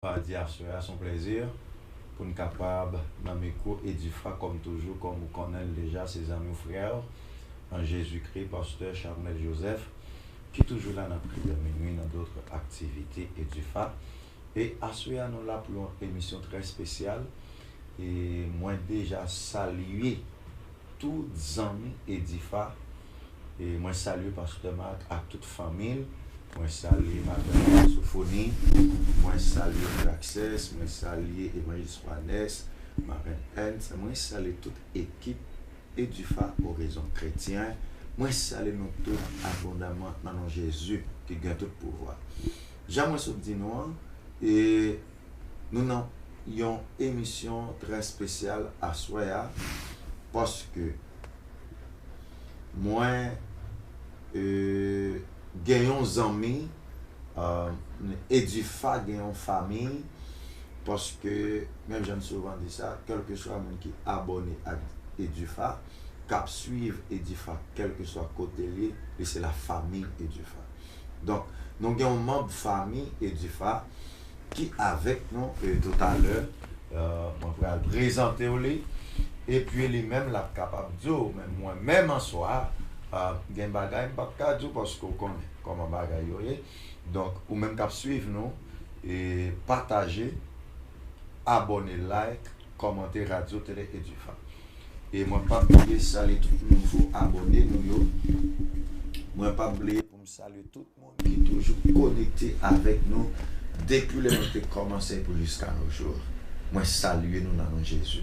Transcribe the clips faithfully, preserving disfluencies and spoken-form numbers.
Madi aswè a, se yon plèzi pou n kapab nan mikwo Edifa, kòm toujou, kòm ou konnen l deja, se zanmi w, frè w an Jezikri, pastè Charmel Joseph, ki toujou la nan priyè minwi, nan dòt aktivite Edifa. E aswè a, nou la pou yon emisyon trè espesyal. E mwen deja salye tout zanmi Edifa. E mwen salye pastè Marc ak tout fanmi l. Mwen salye madanm Sofoni. Mwen salye Praxès. Mwen salye Evanjelis Juanes, Marenn Ernst. Mwen salye tout ekip Edifa Orizon Kretyen. Mwen salye nou tout abondaman nan non Jezi ki gen tout pouvwa. Jan mwen sot di nou an, e nou nan yon emisyon trè espesyal aswè a, paske mwen, e, gen yon zanmi, e, Edifa gen yon fanmi, paske, menm jan n souvan di sa, kèlkeswa moun ki abòne ak Edifa, k ap swiv Edifa, kèlkeswa kote l ye, li se la famille Edifa. Donk, nou gen yon manm fanmi Edifa ki avèk nou, e, toutalè. E, mwen pral prezante w li. Epi li menm, l ap kapab di w, men mwen menm an swa, e, gen bagay m p ap ka di w paske w konnen kòman bagay yo ye. Donk, ou menm k ap swiv nou, e, pataje, abòne, like, kòmante Radyo Tele Edifa. E mwen p ap bliye salye tout nouvo abòne nou yo. Mwen p ap bliye pou m salye tout moun ki toujou konekte avèk nou depi lè nou te kòmanse pou jiska nos jours. Mwen salye nou nan non Jezi.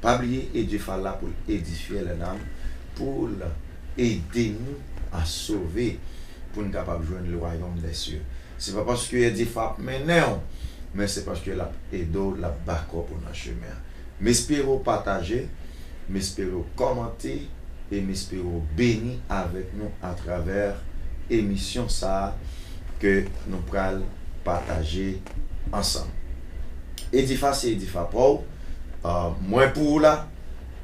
Pa bliye, Edifa la pou l edifye lènam, pou l ede nou a sove, pou n kapab jwenn le royaume des cieux. Se pa paske Edifa ap mennen w, men se paske l ap ede w, l ap bakòp ou nan chemen an. M espere w pataje, m espere w kòmante, e m espere w beni avèk nou atravè emisyon sa a ke nou pral pataje ansanm. Edifa se Edifa pa w, e, mwen pou ou la,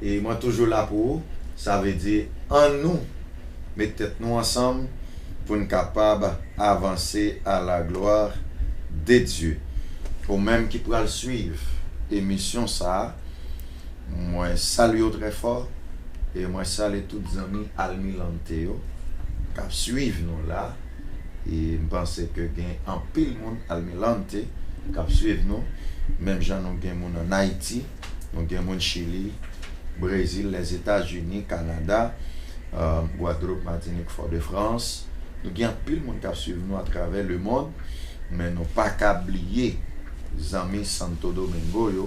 e mwen toujou la pou ou. Sa vle di, ann nou met tèt nou ansanm pou n kapab avanse à la gloire de Dieu. Ou menm ki pral swiv emisyon sa a, mwen salye w trè fò, e mwen salye tout zanmi Almirante yo k ap swiv nou la. E m panse ke gen anpil moun Almirante k ap swiv nou, menm jan nou gen moun ann Ayiti, nou gen moun Chili, Brezil, Lèzetazini, Kanada, e, Gwadloup, Matinik, Fòdefrans. Nou gen anpil moun k ap swiv nou atravè lemonn, men nou pa ka bliye zanmi Santo Domingo yo,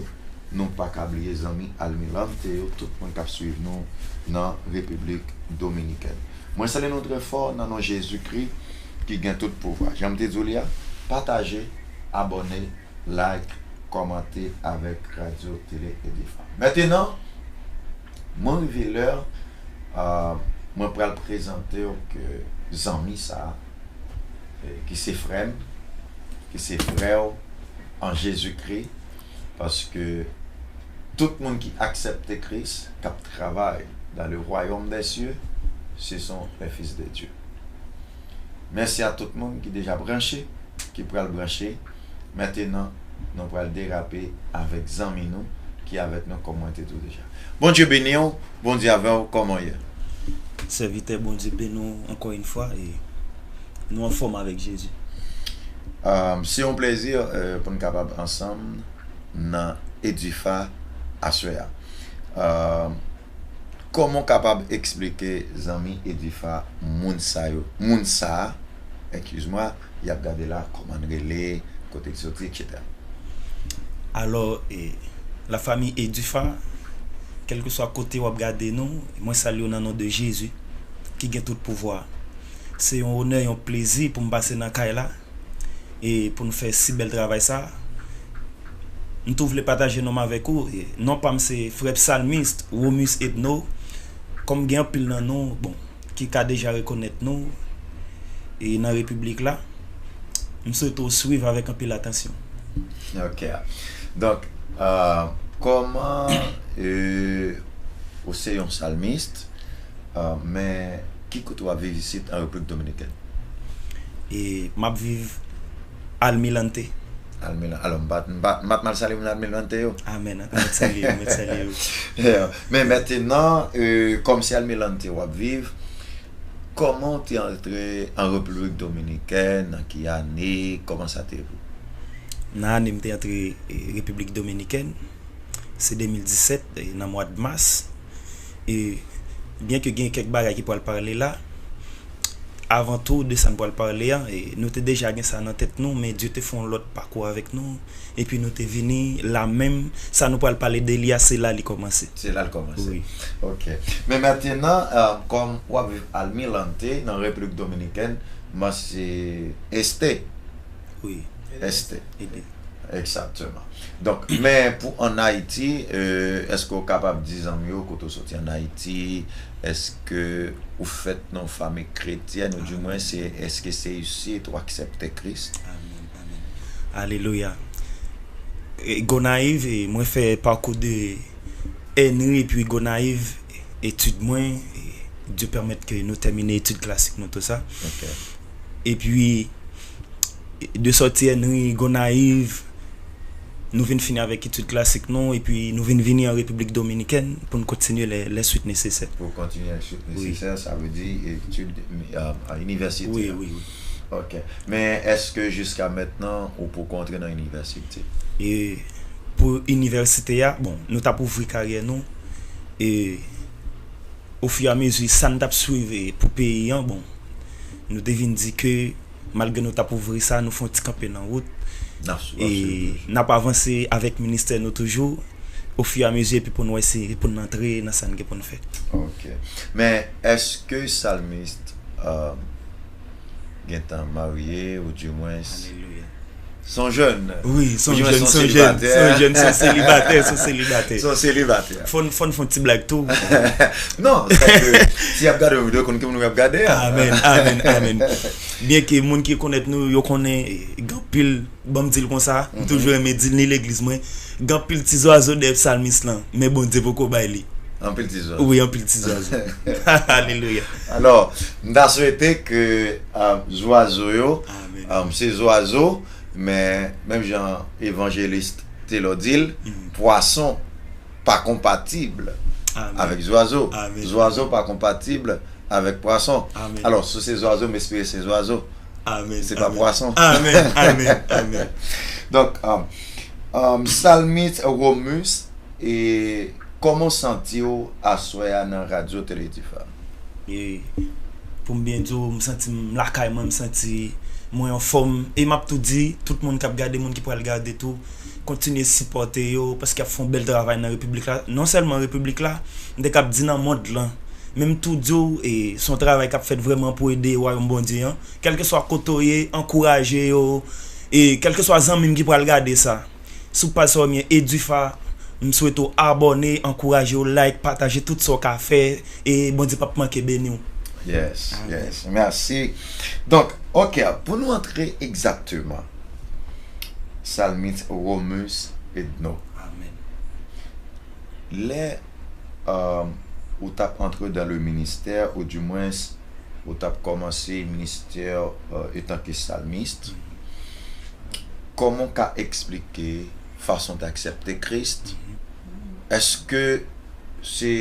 nou pa ka bliye zanmi Almirante yo, tout moun k ap swiv nou nan Repiblik Dominikèn. Mwen salye nou trè fò nan non Jezikri ki gen tout pouvwa. Jan m te di w li a, pataje, abòne, like, kòmante avèk Radyo Tele Edifa. Mentenan, mwen rive lè, e, mwen pral prezante w ke zanmi sa a, e, ki se frè m, ki se frè w an Jezikri, paske tout moun ki aksepte Kris, k ap travay dans le royaume des cieux, ce sont les fils de Dieu. Mèsi a tout moun ki deja branche, ki pral branche. Mentenan, nou pral derape avèk zanmi nou ki avèk nou, kòm mwen te di w deja. Bondye beni w, Bondye avè w, kòman w ye? Sèvitè, Bondye beni w ankò yon fwa, e nou anfòm avèk Jezi. E, se yon plèzi, e, pou n kapab ansanm nan Edifa aswè a. E, kòman w kapab eksplike zanmi Edifa moun sa yo, moun sa a, eskiz mwa, y ap gade la, kòman l rele, kote l soti, etsetera. Alò, e, la famille Edifa, kèlkeswa kote w ap gade nou, mwen salye w nan non de Jezi, ki gen tout pouvwa. Se yon onè, yon plezi pou m pase nan kay la, e pou n fè si bèl travay sa. M tou vle pataje non m avèk ou. E non pa m se frè psalmist Romus Edno. Kòm gen anpil nan nou, bon, ki ka deja rekonèt nou, e nan repiblik la, m swete w swiv avèk anpil atansyon. Ok. Donk, e, kòman, e, ou se yon psalmist, e, men ki kote w ap viv isit an Repiblik Dominikèn? E m ap viv Almirante. Almilante. Alò, m pa, m pa, m pa t mal salye moun Almilante yo. Amen. Mwen salye, mwen salye. Yeah. Men mentenan, euh, kòm se Almilante w ap viv, kòman w te antre an Repiblik Dominikèn, nan ki ane, kòman sa te ye pou? Nan ane m te antre eh, Repiblik Dominikèn, se de mil disèt, eh, nan mwa de mas. E byen ke gen kèk bagay ki pral pale la, avan tou de sa n pral pale a, e nou te deja gen sa nan tèt nou, men Dye te fè yon lòt pakou avèk nou, epi nou te vini la menm, sa nou pral pale de li a, se la li kòmanse. Se la l kòmanse. Wi. Ok. Men mentenan, euh, kòm w ap viv Almilante, nan Repiblik Dominikèn, m se Este. Wi. Este. Epi, Exactement. Donk, men pou ann Ayiti, euh, èske w kapab di zanmi w kote w soti ann Ayiti? Èske ou fèt nan yon fanmi kretyèn, ou di mwen se, èske se isit ou aksepte Kris? Amen, amen. Alelouya. E, Gonayiv, e, mwen fè pakou de Henry epi Gonayiv, etid mwen, e, Dye pèmèt ke nou tèmine etid klasik nou tou sa. Ok. Epi, de sòti Henry, Gonayiv, nou vin fini avèk etid klasik nou, epi nou vin vini an Repiblik Dominikèn pou n kontinye lè, lè swit nesesè. Pou kontinye enstitwi Wi. Nesesè, sa vle di etid, euh, inivèsite. Wi, wi, wi. Ok. Men èske jiska mentnan ou poko antre nan inivèsite? E pou inivèsite a, bon, nou t ap ouvri karyè nou. E ofiramezi sa n t ap swiv e pou peyi an, bon, nou te vin di ke malgre nou t ap ouvri sa, nou fè yon ti kanpe nan wout. N ap sou- E n ap avanse avèk ministè nou toujou, ofiramezi, epi pou n wè si pou n antre nan sa n gen pou n fè. Ok. Men èske Salmis, euh, gentan marye, ou di mwen Alelouya. se yon jèn? Wi, se Ou di yon mwen jèn, se se yon yon jèn, selibatè? se yon jèn, se yon selibatè, se yon selibatè. Se yon selibatè. Fò n fò n fè yon ti blag tou. Non, se ke si y ap gade yon videyo, konn ki moun y ap gade a. Amen, amen, amen. Byen ke moun ki konèt nou, yo konnen, eh, gen anpil, ban m di l konsa, m toujou renmen di l, ni legliz mwen, gen anpil ti zwazo dèyè Salmis lan, men Bondye poko bay li. Anpil ti zwazo. Wi, anpil ti zwazo. Alelouya. Alò, m ta swete ke, euh, zwazo yo, Amen. euh, se zwazo, men menm jan evanjelis Taylor di l, pwason pa konpatib Amen. avèk zwazo. Amen. Zwazo pa konpatib avèk pwason. Amen. Alò, si se zwazo, m espere se zwazo. Amen. Se pa Amen. Pwason. Amen. Amen. Amen. Donk, um, um, Salmis Romus, e kòman w santi w aswè a nan Radyo Tele Difa? E pou m byen di w, m santi m lakay mwen, m santi mwen anfòm. E m ap tou di, tout moun k ap gade, moun ki pral gade tou, kontinye sipòte yo, paske y ap fè yon bèl travay nan repiblik la. Non sèlman repiblik la, m te kab di nan mond lan. Men m tou di w, e, se yon travay k ap fèt vrèman pou ede wayòm Bondye an. Kèlkeswa kote w ye, ankouraje yo. E kèlkeswa zanmi m ki pral gade sa, sou paj sa w ye, Edifa, m swete w abòne, ankouraje w, like, pataje tout sa w ka fè, e Bondye p ap manke beni w. Yes, Amen. Yes. Mèsi. Donk, ok, pou nou antre egzakteman, Salmis Romus Edno. Amen. Lè, euh, ou t ap antre dans le ministère, ou du moins, ou t ap kòmanse ministè, euh, etan ke salmis, kòman w ka eksplike fason w te aksepte Kris? Èske se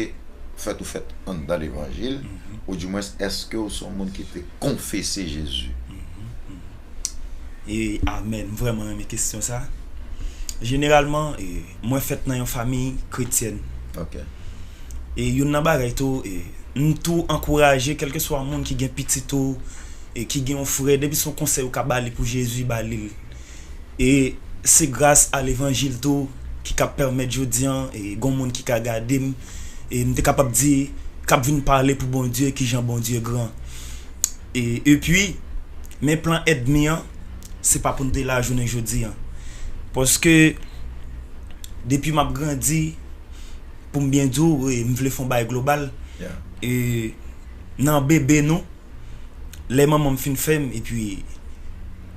fèt ou fèt anndan levanjil, ou du moins, èske w se yon moun ki te konfese Jezi? E amèn, m vrèman renmen kesyon sa. Jeneralman, e, mwen fèt nan yon fanmi kretyèn. Ok. E youn nan bagay tou, e, m tou ankouraje, kèlkeswa moun ki gen pitit ou, e ki gen yon frè, depi se yon konsèy ou ka ba li pou Jezi, ba li l. E se gras a levanjil tou ki ka pèmèt jodi an, e gon moun ki ka gade m, e m te kapab di, k ap vin pale pou Bondye, kijan Bondye gran. E, epi, men plan ènmi an, se pa pou n te la jounen jodi an. Paske, depi m ap grandi, pou m byen di w, e, m vle fè yon bagay global. Yeah. E, nan bebe nou, lè manman m fin fè m, epi,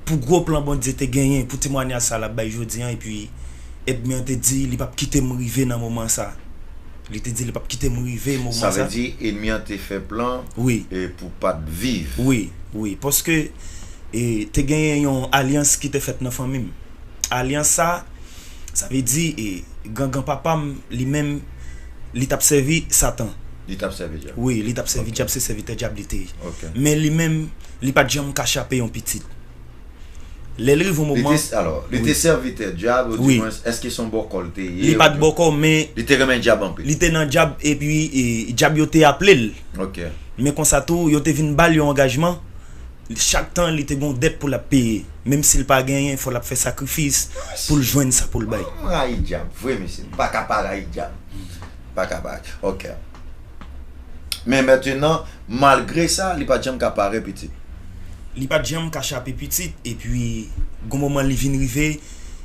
pou gwo plan Bondye te genyen, pou temwanyaj sa l ap bay jodi an, epi, ènmi an te di, li p ap kite m rive nan moman sa. Li te di, li p ap kite m rive moman Sa sa. Vle di, ènmi an te fè plan Wi. E pou pa t viv. Wi, wi. Paske, e, te genyen yon alyans ki te fèt nan fanmi m. Alyans sa, sa vle di, e, gran gran papa m, li menm, li t ap sèvi Satan. Li t ap sèvi dyab. Wi, li t ap sèvi dyab, se sèvitè dyab li te ye. Men li menm, li pa t janm ka chape yon pitit. Lè l rive yon moman. Li te, alò, li te sèvitè dyab, ou dimwens, èske se yon bòkò l te ye? Li pa t bòkò, men li te renmen dyab anpil. Li te nan dyab, epi, e, dyab yo te aple l. Men konsa tou, yo te vin ba l yon angajman. Chak tan, li te gon dèt pou l ap peye. Menm si l pa genyen, fò l ap fè sakrifis pou l jwenn sa pou l bay. M rayi dyab, vre, mesye. M pa ka pa rayi dyab. M pa ka pa. Ok. Men mentnan, malgre sa, li pa t janm ka pare pitit. Li pa t janm ka chape pitit, epi gon moman li vin rive,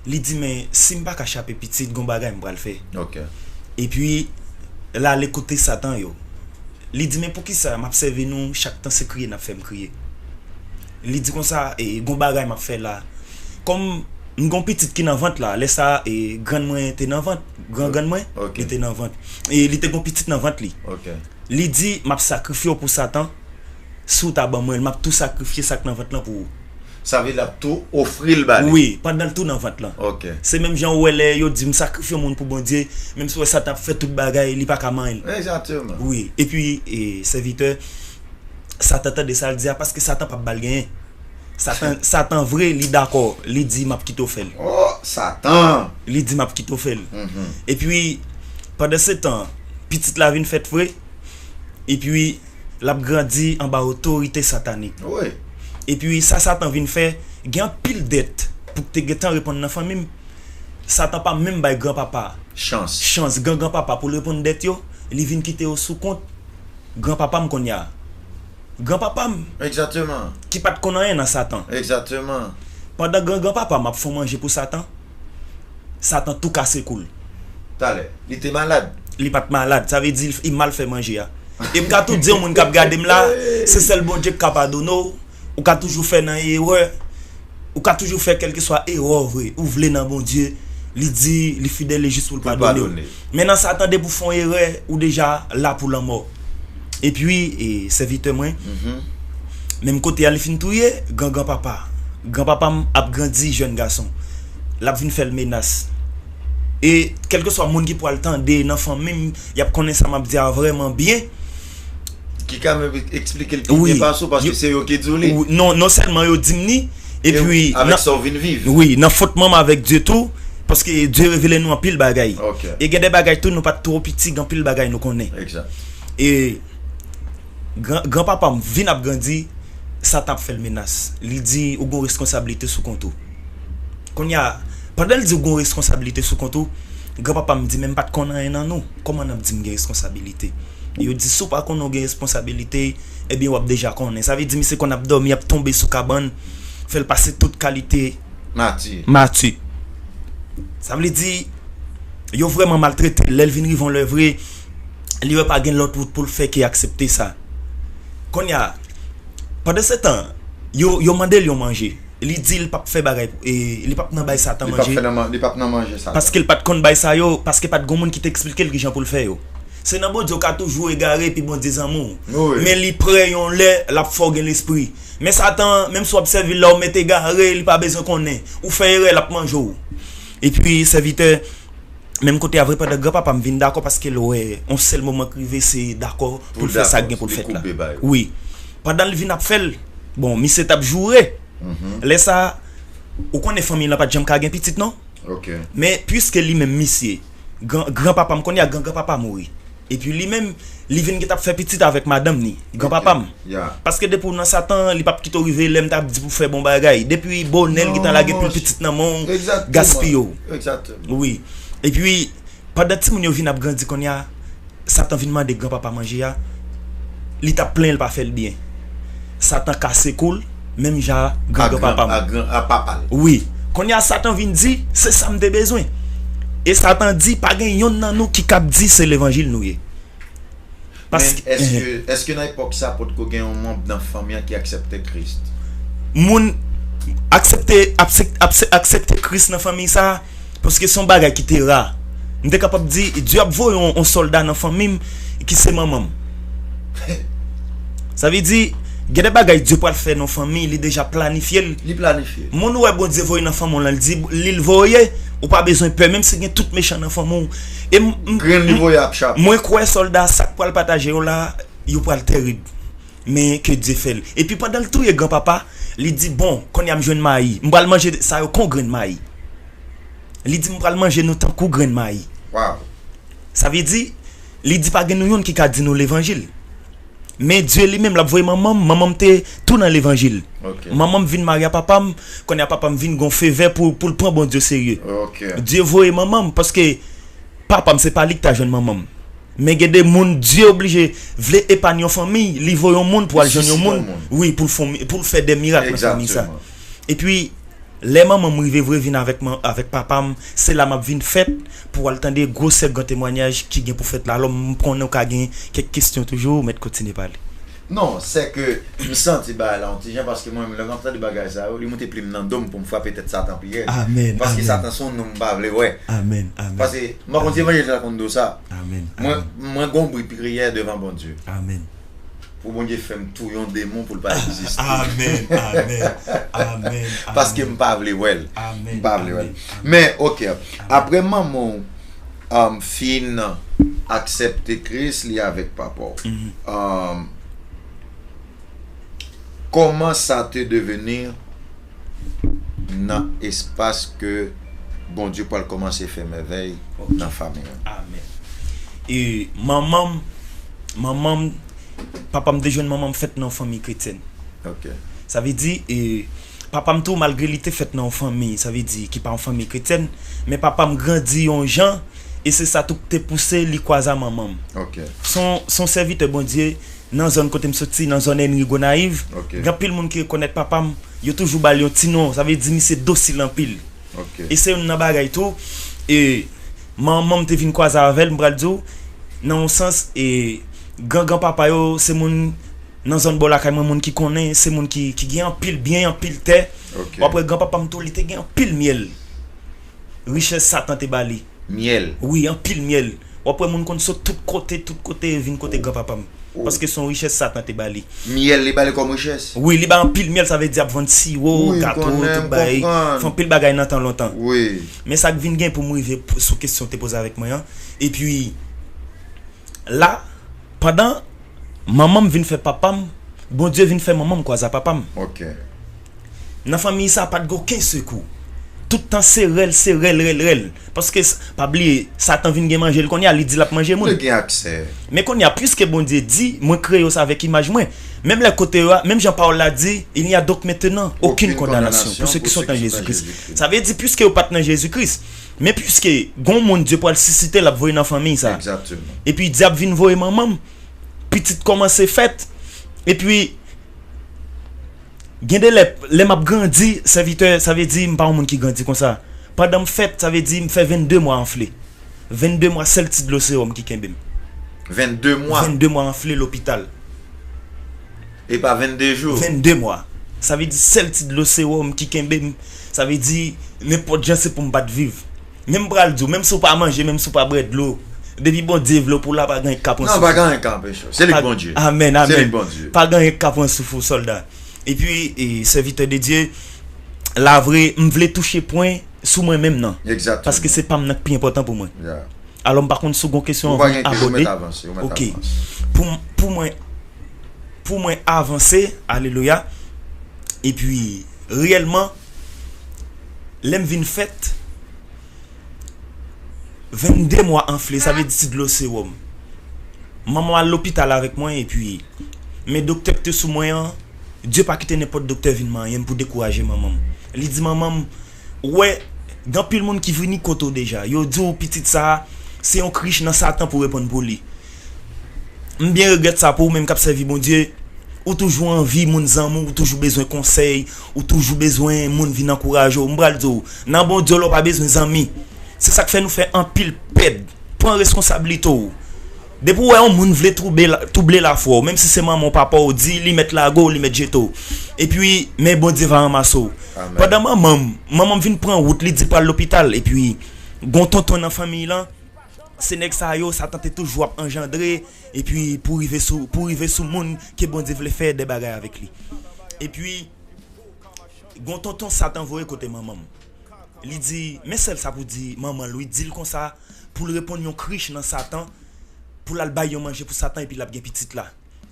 li di, "Men si m pa ka chape pitit, gon bagay m pral fè." Ok. Epi, l ale kote Satan yo. Li di, "Men poukisa m ap sèvi nou, chak tan se kriye n ap fè m kriye?" Li di konsa, "E, gon bagay m ap fè la. Kòm m gon pitit ki nan vant la," lè sa, e, grann mwen te nan vant, gran grann mwen, li te nan vant. E li te gon pitit nan vant li. Li di, "M ap sakrifye w pou Satan, si w ta ban mwen l, m ap tou sakrifye sa k nan vant lan pou ou." Sa vle di l ap tou ofri l ba li. Wi, pandan l tou nan vant lan. Ok. Se menm jan ou wè lè yo di m sakrifye yon moun pou Bondye, menm si w wè Satan ap fè tout bagay, li pa ka manyen l. Egzakteman. Wi, epi, e, sèvitè, Satan tande sa l di a, paske Satan p ap ba l genyen. Satan, Satan vre, li dakò, li di, "M ap kite w fè l." Oh, Satan! Li di, "M ap kite w fè l." Epi, pandan se tan, pitit la vin fèt vre, epi, l ap grandi anba otorite satanik. Wi. Epi, sa Satan vin fè, gen anpil dèt pou te gentan reponn nan fanmi m. Satan pa menm bay granpapa chans, granpapa pou l reponn dèt yo, li vin kite yo sou kont granpapa m kounye a. Granpapa m, egzakteman, ki pa t konn anyen nan Satan. Egzakteman. Pandan gran granpapa m ap fè manje pou Satan, Satan tou kase kou l. Talè, li te malad. Li pa t malad, sa vle di li mal fè manje a. E m ka tou di yon moun k ap gade m la, se sèl Bondye k ka padone w. Ou ka toujou fè nan erè. Ou ka toujou fè kèlkeswa erè w vre. Ou vle nan Bondye. Li di, li fidèl e jis pou l padone w. Men nan Satan, depi w fè yon erè, ou deja la pou lanmò. Epi, e, sèvitè mwen, menm kote a li fin touye, gran granpapa. Granpapa m ap grandi, jèn gason. L ap vin fè l menas. E kèlkeswa moun ki pral tande nan fanmi m, y ap konnen sa m ap di a vrèman byen. Ki ka menm eksplike l pi byen pase w, paske se yo ki di w li. Wi, non, non sèlman yo di m li, epi avèk sa w vin viv. Wi, nan fwotman m avèk Dye tou, paske Dye revele nou anpil bagay. Ok. E gen de bagay tou, nou pa t twò piti, gen anpil bagay nou konnen. Egzak. E gran, granpapa m vin ap grandi, Satan ap fè l menas. Li di, "Ou gon reskonsablite sou kont ou." Kounye a, pandan l di, "Ou gon reskonsablite sou kont ou," granpapa m di, "Men m pa t konn anyen nan nou. Kòman n ap di m gen reskonsablite?" Yo di, "Si w pa konnen w gen responsablite, ebyen w ap deja konnen." Sa vle di, misye konn ap dòmi, ap tonbe sou kabann, fè l pase tout kalite mati. Mati. Sa vle di, yo vrèman maltrete l. Lè l vin rive yon lè vre, li wè pa gen lòt wout pou l fè ke aksepte sa. Kounye a, pandan se tan, yo, yo mande l yon manje. Li di l p ap fè bagay, e, li p ap nan bay Satan manje. Li p ap fè nan man-, li p ap nan manje Satan. Paske l pa t konn bay sa yo, paske pa t gon moun ki te eksplike l kijan pou l fè yo. Se nan Bondye w ka toujou egare, epi Bondye zanmi w. Wi. Men li prè yon lè, l ap fè w gen lespri. Men Satan, menm si w ap sèvi l la, ou mete egare, li pa bezwen konnen. Ou fè erè, l ap manje w. Epi, sèvitè, menm kote a vre, pandan granpapa m vin dakò paske l wè yon sèl moman k rive, se dakò pou l fè sa k gen pou l fèt la. Wi. Pandan l vin ap fè l, bon, misye t ap joure. Lè sa, ou konnen fanmi lan pa t janm ka gen pitit, non? Ok. Men, piske li menm misye, gran, granpapa m, kounye a gran granpapa mouri. Epi li menm, li vin gentan ap fè pitit avèk madanm ni, granpapa m. Ya. Paske depi w nan Satan, li p ap kite w rive lè m t ap di pou fè bon bagay. Depi bonè, l gentan lage pil pitit nan men w, gaspiye w. Egzakteman. Wi. Epi, pandan timoun yo vin ap grandi kounye a, Satan vin mande granpapa manje a, li t ap plenyen l pa fè l byen. Satan kase kou l, menm jan a gran granpapa m. A gran, a papa l. Wi. Kounye a, Satan vin di, "Se sa m te bezwen." E Satan di, "Pa gen yonn nan nou ki kab di se levanjil nou ye." Paske, men èske, èske nan epòk sa, potko gen yon manm nan fanmi an ki aksepte Kris? Moun aksepte, aksep-, aksep-, aksepte Kris nan fanmi sa, paske se yon bagay ki te ra. M te kapab di, Dye ap voye yon, yon sòlda nan fanmi m ki se manman m. Sa vle di, Gen de bagay Dye pral fè nan fanmi, li deja planifye l. Li planifye. Moun ou wè Bondye voye nan fanmi w lan, li di li l voye, ou pa bezwen pè, menm si gen tout mechan nan fanmi w. E m, m, Grenn li voye ap chape. Mwen kwè sòlda sa k pral pataje yo la, yo pral terib. Men ke Dye fè l. Epi pandan l touye granpapa, li di, bon, kounye a m jwenn mayi. M pral manje sa yo kon grenn mayi. Li di, m pral manje nou tankou grenn mayi. Wow. Sa vle di, li di pa gen nou youn ki ka di nou levanjil. Men Dye li menm, l ap voye manman m, manman m te tou nan levanjil. Ok. Manman m vin marye a papa m, kounye a papa m vin gon fevè pou, pou l pran Bondye serye. Ok. Dye voye manman m, paske papa m se pa li ki ta jwenn manman m. Men gen de moun, Dye oblije vle epanye yon fanmi, li voye yon moun pou al jwenn yon moun. Wi, pou l fè, pou l fè de mirak nan fanmi sa. Egzakteman. Epi, lè manman m rive vre vin avèk, avèk papa m, se la m ap vin fèt pou al tande gwosè gran temwayaj ki gen pou fèt la. Alò, m konnen w ka gen kèk kesyon toujou, ou mèt kontinye pale. Non, se ke m santi bagay la yon ti jan, paske mwen menm, lè m ap tande bagay sa yo, li moute plim nan do m pou m frape tèt Satan pi rèd. Amèn. Paske Satan se yon nonm m pa vle wè. Amèn, amèn. Paske, m pa konn si evanjelis la konn di w sa. Amèn, amèn. Mwen, mwen gon bri priyè devan Bondye. Amèn. Pou Bondye fè m touye yon demon pou l pa egziste. Amèn, amèn, amèn, amèn. Paske m pa vle wè l. Amèn, m pa vle wè l. Amèn, amèn. Men, ok, apre manman w um, fin aksepte Kris, li avèk papa w. Mhm. Um, kòman sa te deveni nan espas ke Bondye pral kòmanse fè mèvèy nan fanmi an? Amèn. E manman m, manman m, papa m te jwenn manman m fèt nan yon fanmi kretyèn. Ok. Sa vle di, e, papa m tou, malgre li te fèt nan yon fanmi, sa vle di, ki pa yon fanmi kretyèn, men papa m grandi yon jan, e se sa tou ki te pouse li kwaze a manman m. Ok. Se yon, se yon sèvitè Bondye nan zòn kote m soti, nan zòn Henry Gonayiv. Ok. Gen anpil moun ki rekonèt papa m, yo toujou ba l yon ti non, sa vle di misye dosil anpil. Ok. E se youn nan bagay tou, e manman m te vin kwaze avè l, m pral di w, nan yon sans, e gran granpapa yo, se moun nan zòn bò lakay mwen, moun ki konnen, se moun ki, ki gen anpil byen, anpil tè. Ok. W ap wè granpapa m tou, li te gen anpil myèl. Richès Satan te ba li. Myèl. Wi, anpil myèl. W ap wè moun konn sot tout kote, tout kote, vin kote granpapa m. Oh. Paske se yon richès Satan te ba li. Myèl, li ba li kòm richès? Wi, li bay anpil myèl, sa vle di ap vann siwo, gato, tout bagay. Fè anpil bagay nan tan lontan. Wi. Men sa k vin gen pou m rive p-, sou kesyon w te poze avèk mwen an. Epi, la, pandan manman m vin fè papa m, Bondye vin fè manman m kwaze a papa m. Ok. Nan fanmi sa, pa t gen okenn sekou. Tout tan se rèl, se rèl, rèl, rèl. Paske, s-, pa bliye, Satan vin gen manje l kounye a, li di l ap manje moun. Li gen aksè. Men kounye a, piske Bondye di, mwen kreye w sa avèk imaj mwen. Menm lè kote yo a, menm jan pawòl la di, il n'y a donc maintenant aucune condamnation pour ceux qui sont en Jésus-Christ. Sa vle di, piske yo pa t nan Jezi Kris, men piske gon moun Dye pral sisite, l ap voye nan fanmi sa. Egzakteman. Epi dyab vin voye manman m, pitit kòmanse fèt. Epi, gen de lè, lè m ap grandi, sèvitè, sa vle di m pa yon moun ki grandi konsa. Pandan m fèt, sa vle di m fè vennde mwa anfle. Vennde mwa, sèl ti dlo sewòm ki kenbe m. Vennde mwa? Vennde mwa anfle lopital. E pa vennde jou? Vennde mwa. Sa vle di sèl ti dlo sewòm ki kenbe m. Sa vle di nenpòt jan se pou m pa t viv. Menm pral di w, menm si w pa manje, menm si w pa bwè dlo, depi Bondye vle w pou w la, pa gen anyen k ka pran souf ou. Non, pa gen anyen k ka anpeche w. Se li k Bondye. Amèn, amèn. Se li k Bondye. Pa gen anyen k ka pran souf ou, sòlda. Epi, e, sèvitè de Dye, la vre, m vle touche pwen sou mwen menm nan. Egzakteman. Paske se pa m nan k pi enpòtan pou mwen. Ya. Alò, m pa konn si w gon kesyon anvan m abòde. Ou pa gen kesyon, ou mèt avanse, ou mèt avanse. Ok. Pou m, pou mwen, pou mwen avanse, alelouya. Epi, reyèlman, lè m vin fèt, vennde mwa anfle, sa vle di ti dlo sewòm. Manman m al lopital avèk mwen, epi, men doktè k te sou mwen an, Dye pa kite nenpòt doktè vin manyen m pou dekouraje manman m. Li di manman m, ou wè, gen anpil moun ki vini kote w deja. Yo di w pitit sa a, se yon krich nan Satan pou reponn pou li. M byen regrèt sa pou ou menm k ap sèvi Bondye. Ou toujou anvi moun zanmi w, ou toujou bezwen konsèy, ou toujou bezwen moun vin ankouraje w. M pral di w, nan Bondye w la w pa bezwen zanmi. Se sa k fè nou fè anpil pèd. Pran reskonsablite w. Depi w wè yon moun vle twoube la, twouble lafwa w, menm si se manman w, papa w, di li mèt lage w, li mèt jete w. Epi, men Bondye va ranmase w. Amèn. Pandan manman m, manman m vin pran wout, li di l pral lopital. Epi, gon tonton nan fanmiy lan, Se nèg sa yo, Satan te toujou ap anjandre, epi pou rive sou, pou rive sou moun ke Bondye vle fè de bagay avèk li. Epi, gon tonton Satan voye kote manman m. Li di, men sèl sa pou di manman l, wi, di l konsa, pou l reponn yon krich nan Satan, pou l al bay yon manje pou Satan, epi l ap gen pitit la.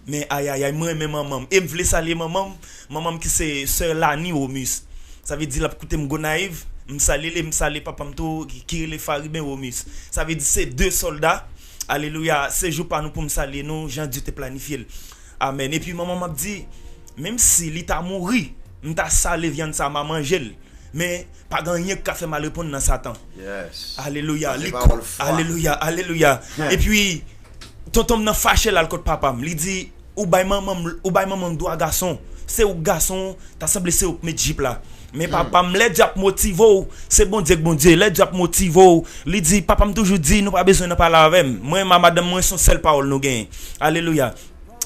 Men ayayay, mwen renmen manman m. E m vle salye manman m, manman m ki se sè Lani Romus. Sa vle di l ap koute m Gonayiv, m salye l, e m salye papa m tou, ki, ki rele Fariben Romus. Sa vle di se de sòlda, alelouya, se jou pa nou pou m salye nou, jan Dye te planifye l. Amèn. Epi manman m ap di, menm si li ta mouri, m ta sale vyann sa, m a manje l. Men, pa gen anyen ki ka fè m al reponn nan Satan. Yes. Alelouya. Li pawòl fwa. Alelouya, alelouya. Epi, tonton m nan fache l al kot papa m. Li di, ou bay manman m, ou bay manman m dwa gason. Se ou k gason, ta sanble se ou k met jip la. Men papa m, lè dyab motive w, se Bondye k Bondye. Lè dyab motive w, li di, papa m toujou di, nou pa bezwen nan pale avè m. Mwen, m a madanm mwen, se yon sèl pawòl nou genyen. Alelouya.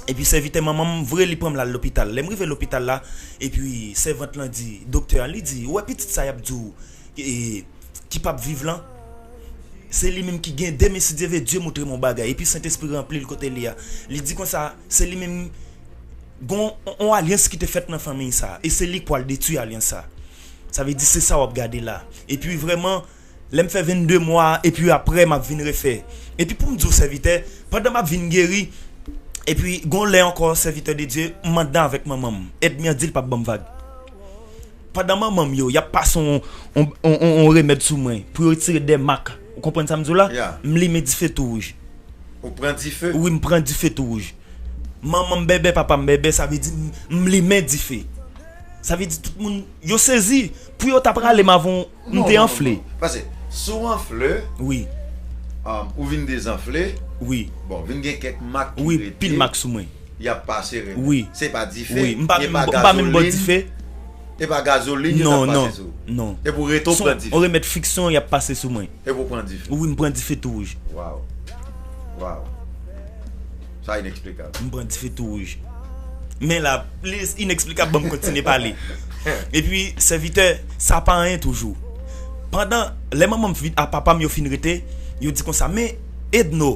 Epi sèvitè manman m vre, li pran m l al lopital. Lè m rive lopital la, epi sèvant lan di, doktè a, li di, ou wè pitit sa y ap di w, e, ki p ap viv lan? Se li menm ki gen de men, si Dye vle, Dye montre m yon bagay. Epi Sentespri ranpli l kote li a. Li di konsa, se li menm, gon yon alyans ki te fèt nan fanmiy sa, e se li k pral detwi alyans sa. Sa vle di se sa w ap gade la. Epi vrèman, lè m fè vennde mwa, epi apre m ap vin refè. Epi pou m di w sèvitè, pandan m ap vin geri, epi gon lè ankò, sèvitè de Dye, m anndan avèk manman m. Èdmi an di l p ap ban m vag. Pandan manman m yo, y ap pase on, on, on, on, on remèd sou mwen, pou yo retire de mak. Ou konprann sa m di w la? M limen dife tou wouj. Ou pran dife? Wi, m pran dife tou wouj. Manman m bèbè, papa m bèbè, sa vle di m, m limen dife. Sa vle di tout moun, yo sezi. Pou yo ta prale m avan, m te anfle. Paske, si w anfle, wi, ou vin dezanfle, wi, bon, vin gen kèk mak ki rete. Wi, pil mak sou mwen. Y ap pase remèd. Wi. Se pa dife, wi, m pa menm, m pa menm bò dife. E pa gazolin yo t ap pase sou ou. Non, non. E pou rete w pran dife. Se yon remèd friksyon y ap pase sou mwen. E pou pran dife. Wi, m pran dife tou wouj. Waw. Waw. Sa ineksplikab. M pran dife tou wouj. Men la, li ineksplikab, ban m kontinye pale. Epi, sèvitè, sa pa anyen toujou. Pandan, lè manman m fin, a papa m yo fin rete, yo di konsa, men, Edno,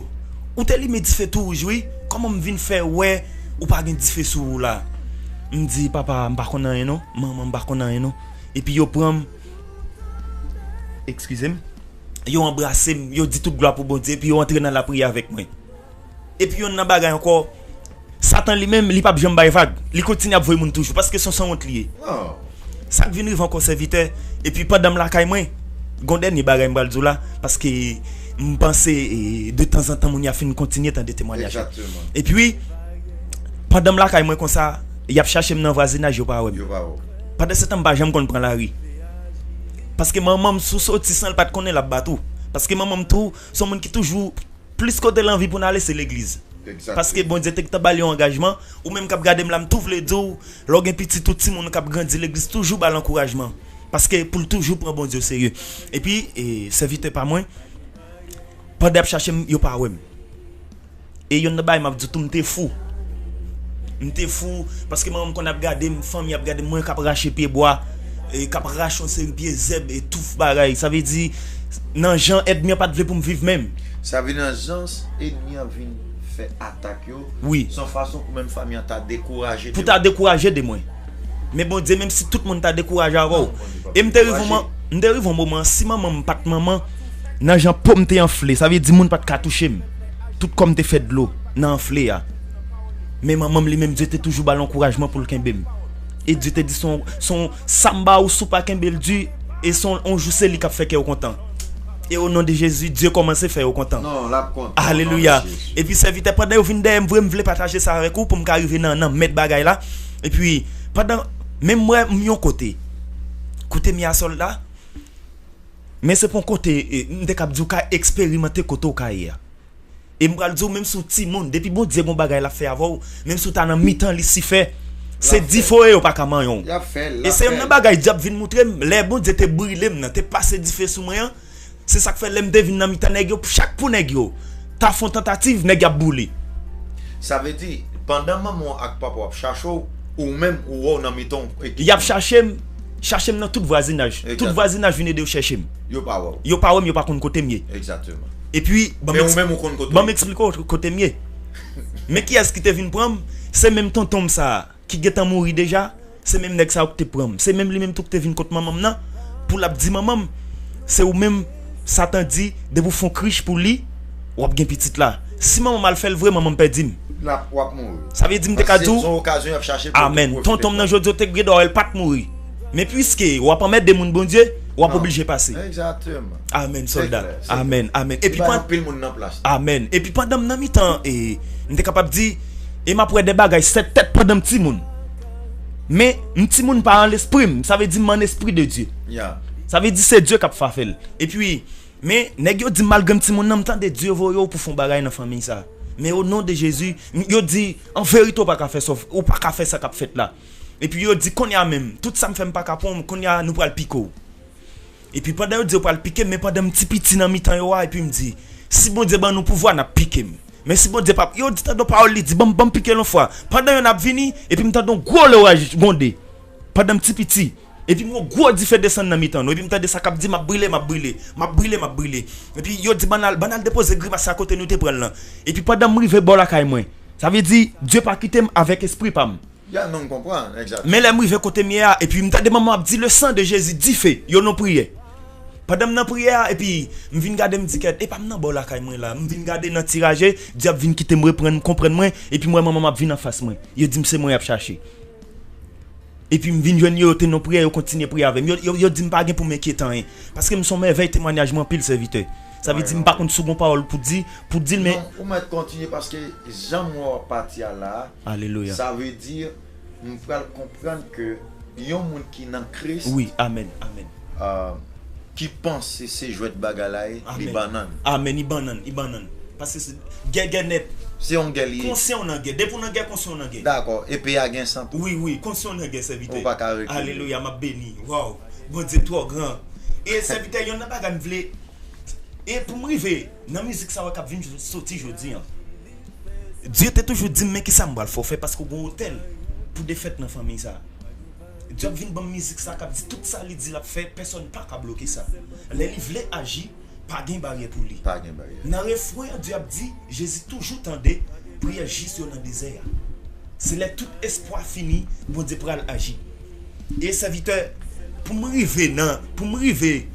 ou te limen dife tou wouj, wi. Kòman m vin fè wè ou pa gen dife sou ou la? M di, papa, m pa konn anyen non. Manman, m pa konn anyen non. Epi yo pran m, eskize m, yo anbrase m, yo di tout glwa pou Bondye, epi yo antre nan lapriyè avèk mwen. Epi yonn nan bagay ankò, Satan li menm, li p ap janm bay vag. Li kontinye ap voye moun toujou, paske se yon sanwont li ye. Sa k vin rive ankò, sèvitè, epi pandan m lakay mwen, gon dènye bagay m pral di w la, paske m panse, e, de tanzantan moun y ap fin kontinye tande temwayaj yo. Egzakteman. Epi, pandan m lakay mwen konsa, y ap chache m nan vwazinaj, yo pa wè m. Yo pa wè w. Pandansetan, m pa janm konn pran lari. Paske manman m, si w soti san l pa t konnen, l ap bat ou. Paske manman m tou, se yon moun ki toujou, plis kote l anvi pou n ale, se legliz. Egzakteman. Paske Bondye te gentan ba l yon angajman, ou menm k ap gade m la, m tou vle di w, lè w gen pitit ou, timoun ou k ap grandi legliz, toujou ba l ankourajman. Paske pou l toujou pran Bondye oserye. Epi, e, sèvitè pa mwen, pandan y ap chache m, yo pa wè m. E yonn nan bagay m ap di w tou, m te fou. M te fou, paske manman m konn ap gade m, fanmi ap gade m, mwen k ap rache pyebwa, e k ap rache yon seri pye zèb e touf bagay. Sa vle di, nan jan ènmi an pa t vle pou m viv menm. Sa vin nan jan ènmi an vin fè atak yo. Wi. Se yon fason pou menm fanmi an ta dekouraje de ou. Pou ta dekouraje de mwen. Men Bondye, menm si tout moun ta dekouraje avè w. Non, Bondye p ap dekouraje. E m te rive yon moman, m te rive yon moman, si manman m pa t manman, nan jan po m te anfle, sa vle di moun pa t ka touche m. Tout kò m te fè dlo nan anfle a. Men manman m li menm, Dye te toujou ba l ankourajman pou l kenbe m. E Dye te di, se yon, se yon, sa m ba ou, si w pa kenbe l di, e se yon, yon jou se li k ap fè kè w kontan. E o non de Jezi, Dye kòmanse fè yo kontan. Non, l ap kontan. Alelouya. O non de Jezi. Epi sèvitè, pandan yo vin dèyè m vre, m vle pataje sa avèk ou pou m ka rive nan, nan mèt bagay la. Epi, pandan, menm mwen, m yon kote. Kote mi a sòlda, men se pa yon kote, e, m te kab di w ka eksperimante kote w ka ye a. E m pral di w, menm si w timoun, depi Bondye gon bagay l ap fè avè w, menm si w ta nan mitan Lisifè, se dife yo pa ka manyen w. L ap fè, l ap fè. E se youn nan bagay dyab vin moutre m, lè Bondye te brile m nan, te pase dife sou mwen an, se sa k fè lè m te vin nan mitan nèg yo, chak pou nèg yo ta fè yon tantativ, nèg y ap boule. Sa vle di, pandan manman w ak papa w ap chache w, ou menm, ou wè w nan mitan yon ekip moun. Y ap chache m, chache m nan tout vwazinaj. Egzakteman. Tout vwazinaj vin ede yo chèche m. Yo pa wè w. Yo pa wè m, yo pa konn kote m ye. Egzakteman. Epi, ban m, men ou menm ou konn kote ban m eksplike w kote m ye. Men kiyès ki te vin pran m? Se menm tonton m sa a, ki gentan mouri deja, se menm nèg sa yo ki te pran m. Se menm li menm tou ki te vin kot manman m nan, pou l ap di manman m, se ou menm, Satan di, depi w fè yon krich pou li, w ap gen pitit la. Si manman m al fè l vre, manman m pèdi m. L ap, w ap mouri. Sa vle di m te ka di w, se yon okazyon y ap chache pou yo te pwofite. Amèn. Tonton m nan jodi yo te gen dwa wè l pa t mouri. Men piske w ap anmède moun Bondye, w ap oblije pase. Egzakteman. Amèn, sòlda. Amèn, amèn. Epi pandan, anpil moun nan plas. Amèn. Epi pandan m nan mitan, e, m te kapab di, e m ap wè de bagay sèt tèt pandan m timoun. Men, m timoun pa an lespri m, sa vle di m an espri de Dye. Sa vle di se Dye k ap fè l. Epi, men, nèg yo di m malgre m timoun nan, m tande Dye voye w pou fè yon bagay nan fanmi sa. Men o non de Jezi, m, yo di, an verite w pa ka fè sa, w pa ka fè sa k ap fèt la. Epi yo di, kounye a menm, tout sa m fè m pa ka pran w, kounye a nou pral pike w. Epi pandan yo di yo pral pike m, men pandan m ti piti nan mitan yo a, epi m di, si Bondye ban nou pouvwa, n ap pike m. Men si Bondye p ap, yo di tande yon pawòl li di, ban m, ban m pike l yon fwa. Pandan yo n ap vini, epi m tande yon gwo loraj gwonde. Pandan m ti piti. Epi m wè yon gwo dife desann nan mitan nou. Epi m tande sa k ap di, m ap brile, m ap brile. M ap brile, m ap brile. Epi yo di, ban n al, ban n al depoze grimas sa kote nou te pran l lan. Epi pandan m rive bò lakay mwen, sa vle di, Dye pa kite m avèk espri pa m. Ya, non, m konprann, egzakteman. Men lè m rive kote m ye a, epi m tande manman ap di, le sang de Jésus, dife, yo nan priyè. Pandan m nan priyè a, epi m vin gade, m di, kèt, e pa m nan bò lakay mwen la. M vin gade nan ti raje, dyab vin kite m reprann, konprann mwen, epi m wè manman m ap vin anfas mwen. Yo di m se mwen y ap chache. Epi m vin jwenn yo, yo te nan priyè, yo kontinye priye avè m. Yo, yo, yo di m pa gen pou m enkyete anyen. Paske m se yon mèvèy temwanyaj mwen anpil sèvitè. Sa vle di m pa konn si w gon pawòl pou di, pou di l, men. Non, ou mèt kontinye paske jan m wè w ap pati a la a, alelouya, sa vle di m pral konprann ke yon moun ki nan Kris, wi, amèn, amèn, ah, ki panse se jwèt bagay la ye, li bannann. Amèn, li bannann, li bannann. Paske se gè, gè nèt. Se yon gè li ye. Konsyan w nan gè. Depi w nan gè, konsyan w nan gè. Dakò. E peyi a gen san tou. Wi, wi, konsyan w nan gè, sèvitè. Ou pa ka rekile. Alelouya, m ap beni. Waw. Bondye twò gran. E sèvitè, yonn nan bagay m vle, e pou m rive nan mizik sa yo k ap vin soti jodi a, Dye te toujou di m, men kisa m pral fè w fè, paske w gen yon otèl pou defèt nan fanmi sa. Dye ap vin ban m mizik sa k ap di tout sa li di l ap fè, pèsòn pa ka bloke sa. Lè li vle aji, pa gen baryè pou li. Pa gen baryè. Nan refren an, Dye ap di, Jezi toujou tande priyè jis yo nan dezè a. Se lè tout espwa fini, Bondye pral aji. E sèvitè, pou m rive nan, pou m rive,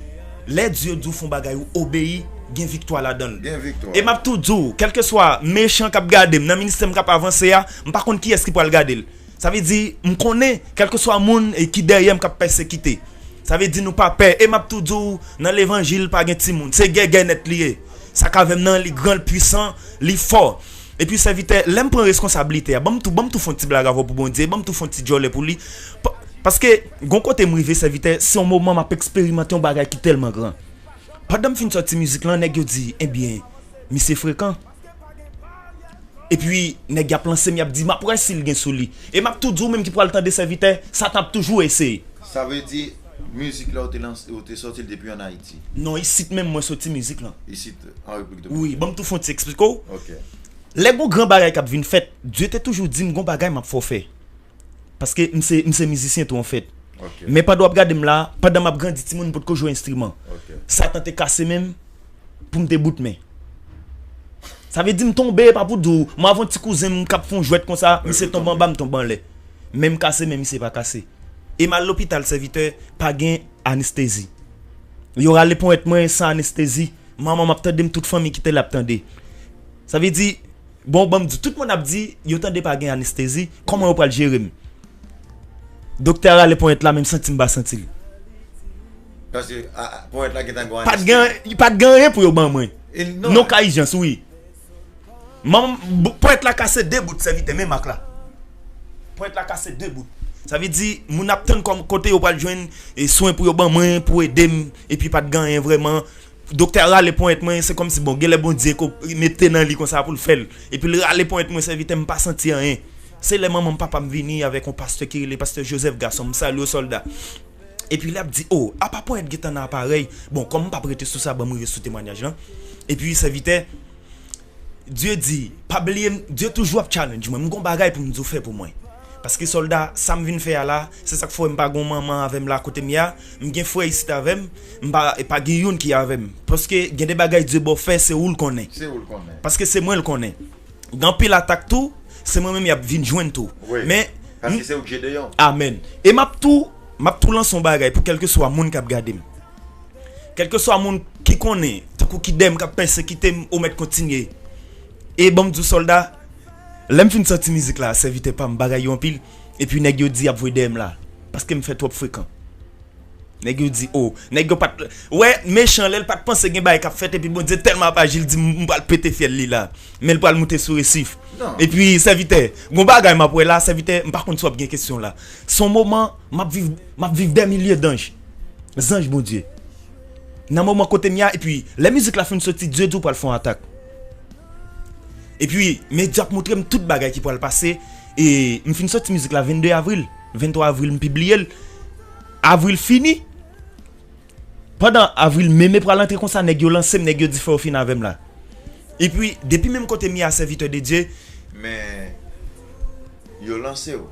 lè Dye di w fè yon bagay, ou obeyi, gen viktwa ladan l. Gen viktwa. E m ap tou di w, kèlkeswa mechan k ap gade m, nan ministè m k ap avanse a, m pa konn kiyès ki pral gade l. Sa vle di, m konnen, kèlkeswa moun, e, ki dèyè m k ap pèsekite. Sa vle di nou pa pè. E m ap tou di w, nan levanjil pa gen timoun. Se gè gè nèt li ye. Sa k avè m nan, li gran, li pwisan, li fò. Epi sèvitè, lè m pran reskonsablite a, ban m tou, ban m tou fè yon ti blag avè w pou Bondye, ban m tou fè yon ti djòlè pou li. Pa-, paske, gon kote m rive sèvitè, se yon moman m ap eksperimante yon bagay ki tèlman gran. Pandan m fin sòti mizik lan, nèg yo di, ebyen, misye frekan. Epi, nèg y ap lanse m, y ap di, m ap wè si l gen sou li. E m ap tou di w menm ki pral tande sèvitè, Satan ap toujou eseye. Sa vle di, mizik la ou te lanse, ou te sòti l depi ann Ayiti? Non, isit menm mwen sòti mizik lan. Isit, an Repiblik Dominikèn? Wi, ban m tou fè yon ti eksplike w. Ok. Lè gon gran bagay k ap vin fèt, Dye te toujou di m gon bagay m ap fè w fè. Paske m se, m se mizisyen tou, anfèt. Ok. Men pandan w ap gade m la, pandan m ap grandi, timoun potko jwe enstriman. Ok. Satan te kase men m pou m te bout men. Sa vle di m tonbe, pa pou di w, m avè yon ti kouzen m k ap fè yon jwèt konsa, misye tonbe anba, m tonbe anlè. Men m kase, men misye pa kase. E m al lopital, sèvitè, pa gen anestezi. Yo rale ponyèt mwen san anestezi. Manman m ap tande m, tout fanmi ki te la ap tande. Sa vle di, bon, ban m di, tout moun ap di, yo tande pa gen anestezi, kòman yo pral jere m? Doktè a rale ponyèt la, men m santi m pa santi l. Paske, a, a, ponyèt la gentan gen anestezi. Pa t gen, pa t gen anyen pou yo ban mwen. E non. Non ka ijans, wi. Manman, ponyèt la kase de bout, sèvitè, men mak la. Ponyèt la kase de bout. Sa vle di, moun ap tann kòm kote yo pral jwenn, e, swen pou yo ban mwen, pou ede m, epi pa t gen anyen vrèman. Doktè a rale ponyèt mwen, se kòmsi, bon, genlè Bondye ko mete nan li konsa pou l fè l. Epi l rale ponyèt mwen, sèvitè, m pa santi anyen. Se lè manman m, papa m vini avèk yon pastè ki rele pastè Joseph Gason, m salye w, sòlda. Epi l ap di, o, apa ponyèt gentan nan aparèy? Bon, kòm m p ap rete sou sa, ban m rive sou temwanyaj lan. Epi, sèvitè, Dye di, pa bliye m, Dye toujou ap challenge mwen. M gon bagay pou m di w fè pou mwen. Paske sòlda, sa m vin fè a la, se sa k fè m pa gon manman avè m la kote m ye a. M gen frè isit avè m, m pa, e pa gen youn ki avè m. Paske gen de bagay Dye ba w fè, se ou l konnen. Se ou l konnen. Paske se mwen l konnen. Gen anpil atak tou, se mwen menm y ap vin jwenn tou. Wi. Men, paske se ou k jede yo. Amèn. E m ap tou, m ap tou lanse yon bagay pou kèlkeswa moun k ap gade m. Kèlkeswa moun ki konnen, tankou ki dèyè m k ap pèsekite m, ou mèt kontinye. E ban m di w sòlda, lè m fin sòti mizik la, sèvitè pa m, bagay yo anpil, epi nèg yo di y ap voye dèyè m la, paske m fè twòp frekan. Nèg yo di, o, nèg yo pa t, wè, mechan lè l pa t panse gen bagay k ap fèt, epi Bondye tèlman ap aji, l di, m pral pete fyèl li la, men l pral moute sou resif. Non. Epi, sèvitè, gon bagay m ap wè la, sèvitè, m pa konn si w ap gen kesyon la. Se yon moman, m ap viv, m ap viv dè milye danj. Zanj Bondye. Nan moman kote m ye a, epi lè mizik la fin soti, Dye di w pral fè yon atak. Epi, men Dye ap montre m tout bagay ki pral pase. E m fin soti mizik la vennde avril. Venntwa avril, m pibliye l. Avril fini. Pandan avril, me, me pral antre konsa, nèg yo lanse m, nèg yo di fò yo fin avè m la. Epi, depi menm kote m ye a, sèvitè de Dye. Men, yo lanse w.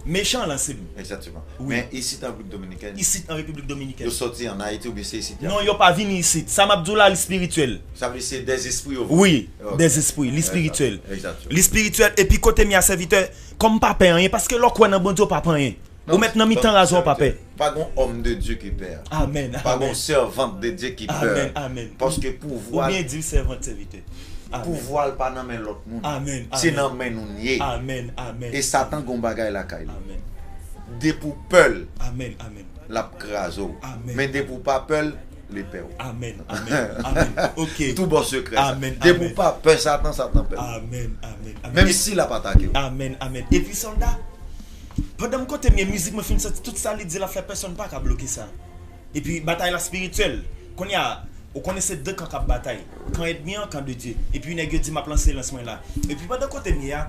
Mechan lanse m. Egzakteman. Wi. Men isit an Repiblik Dominikèn, isit an Repiblik Dominikèn, yo soti an Ayiti oubyen se isit y ap... Non, yo pa vini isit. Sa m ap di w la, li espirityèl. Sa vle di se dèzespri yo voye? Wi, ok, dèzespri, li espirityèl. Egzakteman. Li espirityèl, epi kote m ye a, sèvitè, kòm m pa pè anyen, paske lè w kwè nan Bondye, w pa pè anyen. Ou mèt nan mitan razè, w pa pè. Pa gon homme de Dieu ki pè. Amèn, amèn. Pa gon servante de Dieu ki pè. Amèn, amèn. Paske pouvwa... Ou byen di, servante, sèvitè. Amèn. Pouvwa l pa nan men lòt moun. Amèn, amèn. Se nan men nou l ye. Amèn, amèn. E Satan gon bagay lakay li. Amèn. Depi w pè l, amèn, amèn, l ap kraze w. Amèn. Men depi w pa pè l, li pè w. Amèn, amèn, amèn. Ok. Tou bon sekrè sa. Amèn, amèn. Depi w pa pè Satan, Satan pè w. Amèn, amèn, amèn. Menm si l ap atake w. Amèn, amèn. Epi sòlda, pandan m kote m ye, mizik mwen fin soti, tout sa li di l ap fè, pèsonn pa ka bloke sa. Epi batay la espirityèl. Kounye a, ou konnen se de kan k ap batay. Kan ènmi an, kan de Dye. Epi nèg yo di m ap lanse lans mwen la. Epi pandan kote m ye a,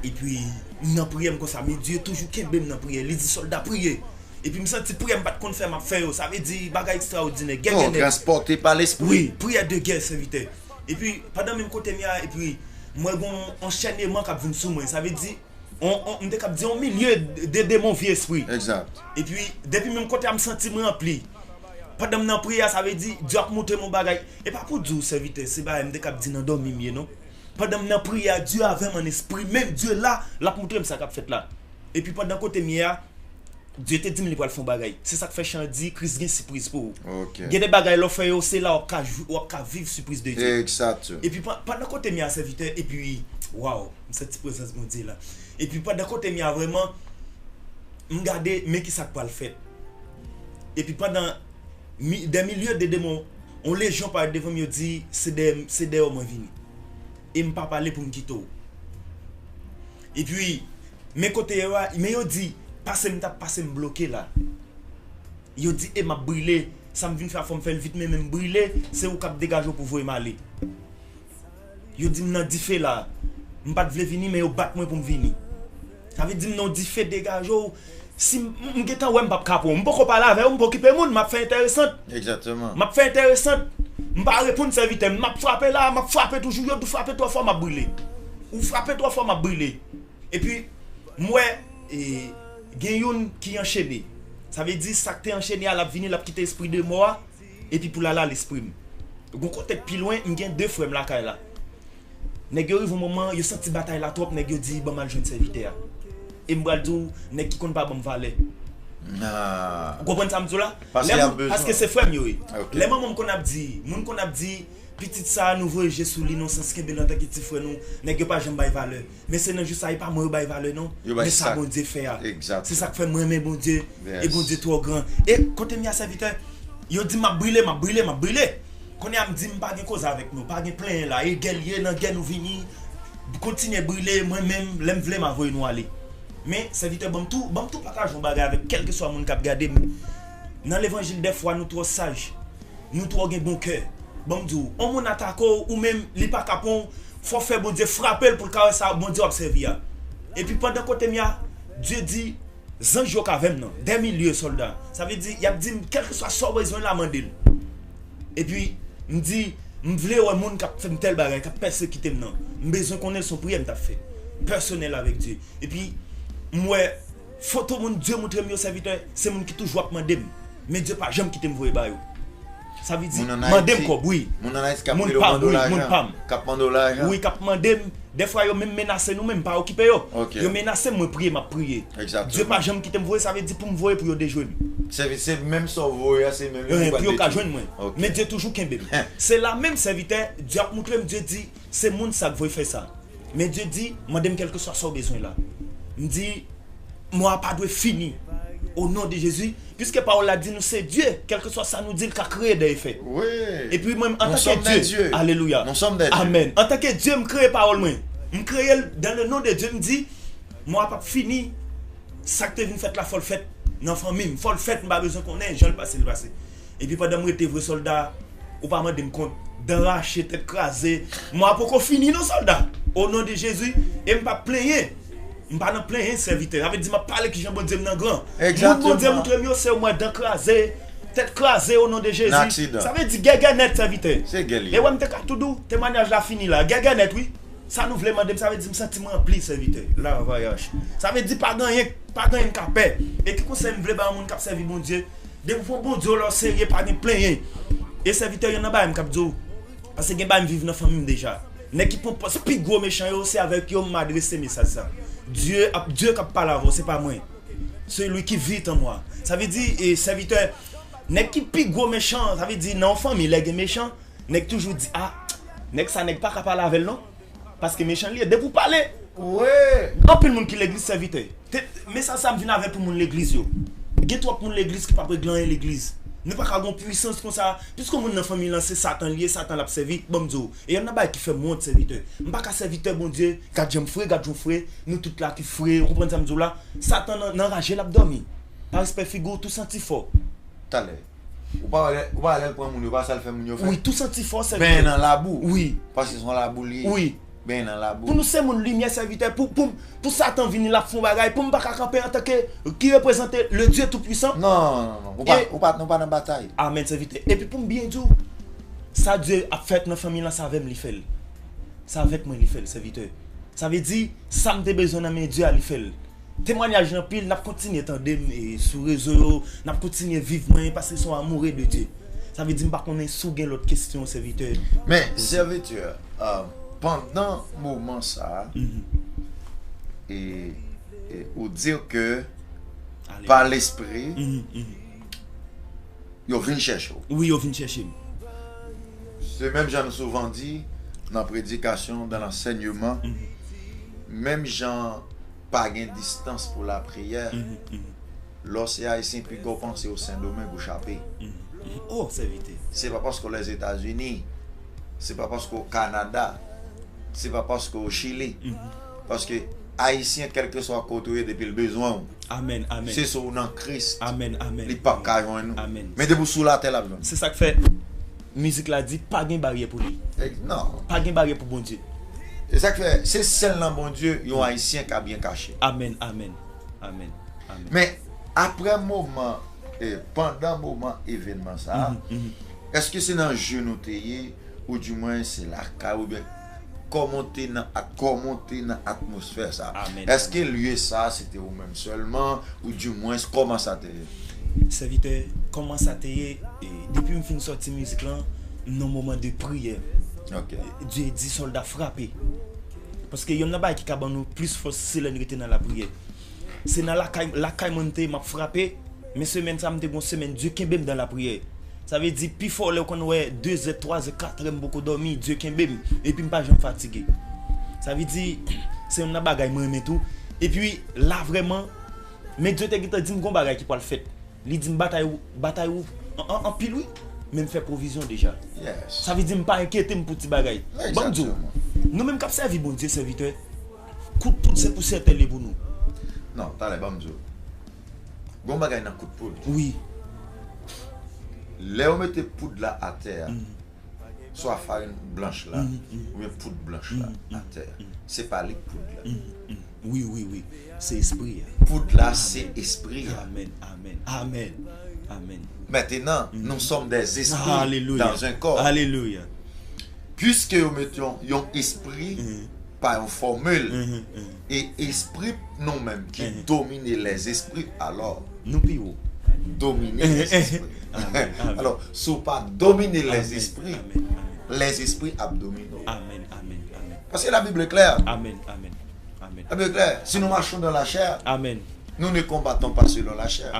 epi m nan priyè m konsa, men Dye toujou kenbe m nan priyè. Li di sòlda priye. Epi m santi priyè m pa t konn fè, m ap fè yo. Sa vle di bagay ekstraòdinè. Gè, oh, gè nèt. Transpòte pa lespri. Wi, priyè de gè, sèvitè. Epi pandan menm kote m ye a, epi m wè gon anchèneman k ap vin sou mwen. Sa vle di, on, on, m te kab di yon milye de demon, vye espri. Egzak. Epi, depi menm kote a, m santi m ranpli. Pandan m nan priyè, sa vle di, Dye ap montre m yon bagay. E pa pou di w, sèvitè, se bagay m te kab di nan dòmi m ye, non. Pandan m nan priyè a, Dye avè m an espri, menm Dye la, l ap montre m sa k ap fèt la. Epi pandan kote m ye a, Dye te di m li pral fè yon bagay. Se sa k fè chan an di, Kris gen sipriz pou ou. Ok. Gen de bagay lè w fè yo, se la w ap ka jou-, w ap ka viv sipriz de Dye. Egzakto. Epi pa-, pandan kote m ye a, sèvitè, epi, waw, m santi prezans Bondye la. Epi pandan kote m ye a, vrèman, m gade, men ki sa k pral fèt. Epi pandan mi-, dè milye de demon, yon lejyon parèt devan m, yo di, se dèyè, se dèyè w mwen vini. E m pa pale pou m kite w. Epi, men kote yo a, men yo di, pase m t ap pase m bloke la. Yo di, e m ap brile, sa m vin fè a fò m fè l vit, men, men m brile, se ou k ap degaje w pou voye m ale. Yo di m nan dife la. M pa t vle vini, men yo bat mwen pou m vini. Sa vle di m nan yon dife, degaje w. Si m, m, m gentan wè m p ap ka pran w. M poko pale avè w, m pa okipe moun, m ap fè enteresan. Egzakteman. M ap fè enteresan. M pa reponn sèvitè m, m ap frape la, m ap frape toujou. Yo di w frape twò fò, m ap brile. Ou frape twò fò, m ap brile. Epi, m wè, e, gen youn ki anchene. Sa vle di, sa k te anchene a, l ap vini, l ap kite espri de mò a. Epi pou l al al espri m. Gon kote k pi lwen, m gen de frè m lakay la. Nèg yo rive yon moman, yo santi batay la twòp, nèg yo di, ban m al jwenn sèvitè a. E m pral di w, nèg ki konn pa ban m valè. Ah. Ou konprann sa m di w la? Paske y ap bezwen. Paske se frè m yo ye. Ok. Lè manman m konn ap di, moun konn ap di, pitit sa a, nou voye je sou li, non, sans kenbe l antanke ti frè nou, nèg yo pa janm bay valè. Men se nan jou sa, e pa mwen yo bay valè, non. Yo bay... Men sa Bondye fè a. Egzakto. Se sa k fè m renmen Bondye. Yes. E Bondye twò gran. E kote m ye a, sèvitè, yo di m ap brile, m ap brile, m ap brile. Kounye a m di m pa gen koze avèk nou, pa gen plenyen la. E gè l ye, nan gè nou vini. Kontinye brile, mwen menm, lè m vle, m a voye nou ale. Men, sèvitè, ban m tou, ban m tou pataje yon bagay avèk kèlkeswa moun k ap gade m. Nan levanjil, dèfwa, nou twò saj. Nou twò gen bon kè. Ban m di w, yon moun atake w, ou menm, li pa ka pran w, fò w fè Bondye frape l pou l ka wè sa Bondye w ap sèvi a. Epi pandan kote m ye a, Dye di, zanj yo k avè m nan, dè milye sòlda. Sa vle di, y ap di m, kèlkeswa sa w bezwen la, mande l. Epi, m di, m vle wè moun k ap fè m tèl bagay, k ap pèsekite m nan. M bezwen konnen l, se yon priyè m t ap fè. Pèsonèl avèk Dye. Epi, M wè foto moun Dye montre m yo, sèvitè, se moun ki toujou ap mande m. Men Dye pa janm kite m voye ba yo. Sa vle di, mande m kòb, wi. Moun ann Ayiti k ap rele w mande w lajan. Moun pa m, wi, moun pa m. K ap mande w lajan. Wi, k ap mande m. Dèfwa yo menm menase nou, men m pa okipe yo. Yo menase m, mwen priye, m ap priye. Dye pa janm kite m voye, sa vle di pou m voye pou yo dejwe m. Se, se menm sa w voye a, se menm yo ki pral detwi. Pou yo ka jwenn mwen. Men Dye toujou kenbe m. Se la menm, sèvitè, Dye ap montre m, Dye di, se moun sa k voye fè sa. Men Dye di, mande m kèlkeswa sa w bezwen la. M di, mwa a pa dwe fini. O non de Jezi, piske pawòl la di nou se Dye, kèlkeswa sa nou di, l ka kreye de efè. Epi mwen, antanke Dye, alelouya, amèn, antanke Dye, m kreye pawòl mwen. M kreye l dans le nom de Dieu, m di, mwa a p ap fini. Sa k te vin fèt la, fò l fèt nan fanmi m. Fò l fèt, m pa bezwen konnen jan l pase, l pase. Epi pandan m rete vre sòlda, ou pa mande m kont, dan rache, tèt kraze. Mwa a poko fini non sòlda. O non de Jezi, e m p ap plenyen. M pa nan plenyen, sèvitè. Sa vle di m ap pale kijan Bondye m nan gran. Moun Bondye montre m yo, se yo m wè dan kraze, tèt kraze, o non de Jezi. Sa vle di gègè nèt, sèvitè. E wè m te ka tou di w, temwanyaj la fini la. Gègè nèt, wi. Sa nou vle mande m, sa vle di m santi m ranpli, sèvitè. La vayaj. Sa vle di pa gen anyen, pa gen anyen m ka pè. E ki konsèy m vle ba yon moun k ap sèvi Bondye? Depi w pran Bondye w la o serye, pa gen plenyen. E sèvitè, youn nan bagay m k ap di w, paske gen bagay m viv nan fanmi m deja. Nèg ki pran pòz pi gwo mechan yo, se avèk yo m adrese mesaj sa. Dye ap, Dye k ap pale avè w, se pa mwen. Celui qui vit en moi. Sa vle di, e, sèvitè, nèg ki pi gwo mechan, sa vle di nan yon fanmi, lè gen mechan, nèg toujou di, a, nèg sa, nèg pa ka pale avè l non. Paske mechan li ye. Depi w pale, gen anpil moun ki legliz, sèvitè. Mesaj sa m vin avè l pou moun legliz yo. Gen twòp moun legliz ki p ap regle anyen legliz. Nou pa ka gon pwisans konsa. Piske moun nan fanmi lan se Satan li ye, Satan l ap sèvi. Ban m di w, e yonn nan bagay ki fè m wont, sèvitè. M pa ka sèvitè Bondye, gad jan m fre, gad jan w fre, nou tout la ki fre, ou konprann sa m di w la? Satan nan, nan raje l ap dòmi. Pa respè figi w, tou santi fò. Talè. Ou pa wè lè, ou pa wè lè l pran moun yo, pa sa l fè moun yo fè? Wi, tou santi fò, sèvitè. Benyen nan labou. Wi. Paske se yon labou li ye. Wi. Benyen nan labou. Pou nou se moun limyè, sèvitè, pou, pou, pou Satan vini, l ap fè yon bagay, pou m pa ka kanpe antanke ki reprezante le Dieu Tout-Puissant. Non, non, non. Ou pa, ou pa, nou pa nan batay. Amèn, sèvitè. Epi pou m byen di w, sa Dye ap fèt nan fanmi lan, se avè m li fè l. Se avèk mwen li fè l, sèvitè. Sa vle di, sa m te bezwen nan men Dye a, li fè l. Temwanyaj lan pil, n ap kontinye tande m, e, sou rezo yo, n ap kontinye viv mwen, paske se yon amoureux de Dieu. Sa vle di m pa konnen si w gen lòt kesyon, sèvitè. Men, sèvitè, euh, pandan moman sa a, e, e, ou di ke pa lespri, yo vin chèche w. Wi, yo vin chèche m. Se menm jan nou souvan di nan predikasyon, dans l'enseignement, menm jan pa gen distans pou lapriyè, lè w se Ayisyen, piga w panse w Sendomeng ou chape. Oh, sèvitè. Se pa paske w Lèzetazini, se pa paske w Kanada, se pa paske w Chili. Paske Ayisyen, kèlkeswa kote w ye, depi l bezwen w, amèn, amèn, se sou w nan Kris, amèn, amèn, li p ap ka jwenn ou. Amèn. Men depi w sou latè, l ap jwenn ou. Se sa k fè mizik la di, pa gen baryè pou li. Non. Pa gen baryè pou Bondye. E sa k fè, se sèl nan Bondye yon Ayisyen ka byen kache. Amèn, amèn, amèn, amèn. Men, apre moman, e, pandan moman evènman sa a, èske se nan jèn ou te ye, oudimwen se lakay ou, oubyen kòman w te nan at-, kòman w te nan atmosfè sa a? Amèn. Èske lye sa a se te ou menm sèlman, oudimwen kòman sa te ye? Sèvitè, kòman sa te ye? E, depi m fin sòti mizik lan, m nan moman de priyè. Dye di sòlda frape. Paske yonn nan bagay ki ka ban nou plis fòs se lè n rete nan lapriyè. Se nan lakay, lakay mwen m te ye, m ap frape. Men semèn sa a, m te gon semèn, Dye kenbe m dan lapriyè. Sa vle di, pifò lè w konn wè dezè, twazè, katrè, m poko dòmi, Dye kenbe m. Epi m pa janm fatige. Sa vle di, se yonn nan bagay mwen renmen tou. Epi, la vrèman, men Dye te gentan di m gon bagay ki pral fèt. Li di m batay ou, batay ou an, an, anpil wi, men m fè pwovizyon deja. Sa vle di m pa enkyete m pou ti bagay. Ban m di w, nou menm k ap sèvi Bondye, sèvitè, kout poud se pou sèten li pou nou. Non, talè, ban m di w. Gon bagay nan kout poud. Wi. Lè yo mete poud la atè a, swa farin blanch la, oubyen poud blanch la atè a, se pa li k poud la. Wi, wi, wi. Se espri a. Poud la se espri a. Amèn, amèn, amèn, amèn. Maintenant, nous sommes des esprits dans un corps. Alelouya. Piske yo met yon, yon espri pa yon fòmil. E espri nou menm ki domine lèzespri, alò, nou pi wo. Domine lèzespri. Alò, si w pa domine lèzespri, lèzespri ap domine w. Paske la Bible est claire. La Bible est claire. Si nous marchons dans la chair, nous ne combattons pas selon la chair.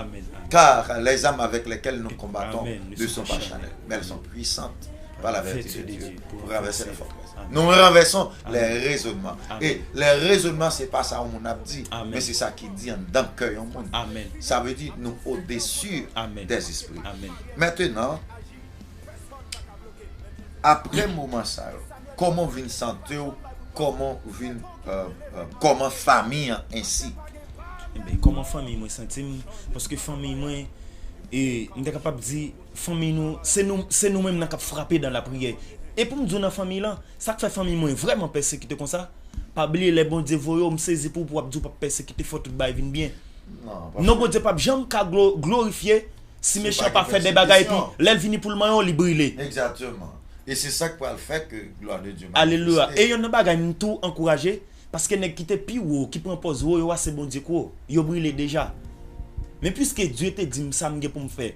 Car les armes avec lesquelles nous combattons ne sont pas charnelles, mais elles sont puissantes par la vertu de Dieu pour renverser les forteresses. Nous renversons les raisonnements. Et les raisonnements, c'est pas ça yon moun ap di, men se sa ki di anndan kè yon moun. Sa vle di nou odesi dèzespri. Mentnan, apre moman sa yo, kòman w vin santi w, kòman w vin, euh, euh, kòman fanmi an ensi? Enben, kòman fanmi mwen santi m? Paske fanmi mwen, e, m te kapab di, fanmi nou, se nou, se nou menm nan k ap frape dan lapriyè. E pou m di w nan fanmi lan, sa k fè fanmi mwen vrèman pèsekite konsa, pa bliye lè Bondye voye w, m sezi pou ou, pou w ap di w p ap pèsekite, fò tout bagay vin byen. Non, Bondye p ap janm ka glo-, glorifye si mechan pa fè de bagay, epi lè l vini pou l manyen w, li brile. Egzakteman. E se sa k pral fè ke glwa de Dye manifeste. Alelouya. E yonn nan bagay m tou ankouraje, paske nèg ki te pi wo, ki pran pòz wo yo a, se Bondye k wo. Yo brile deja. Men piske Dye te di m sa m gen pou m fè,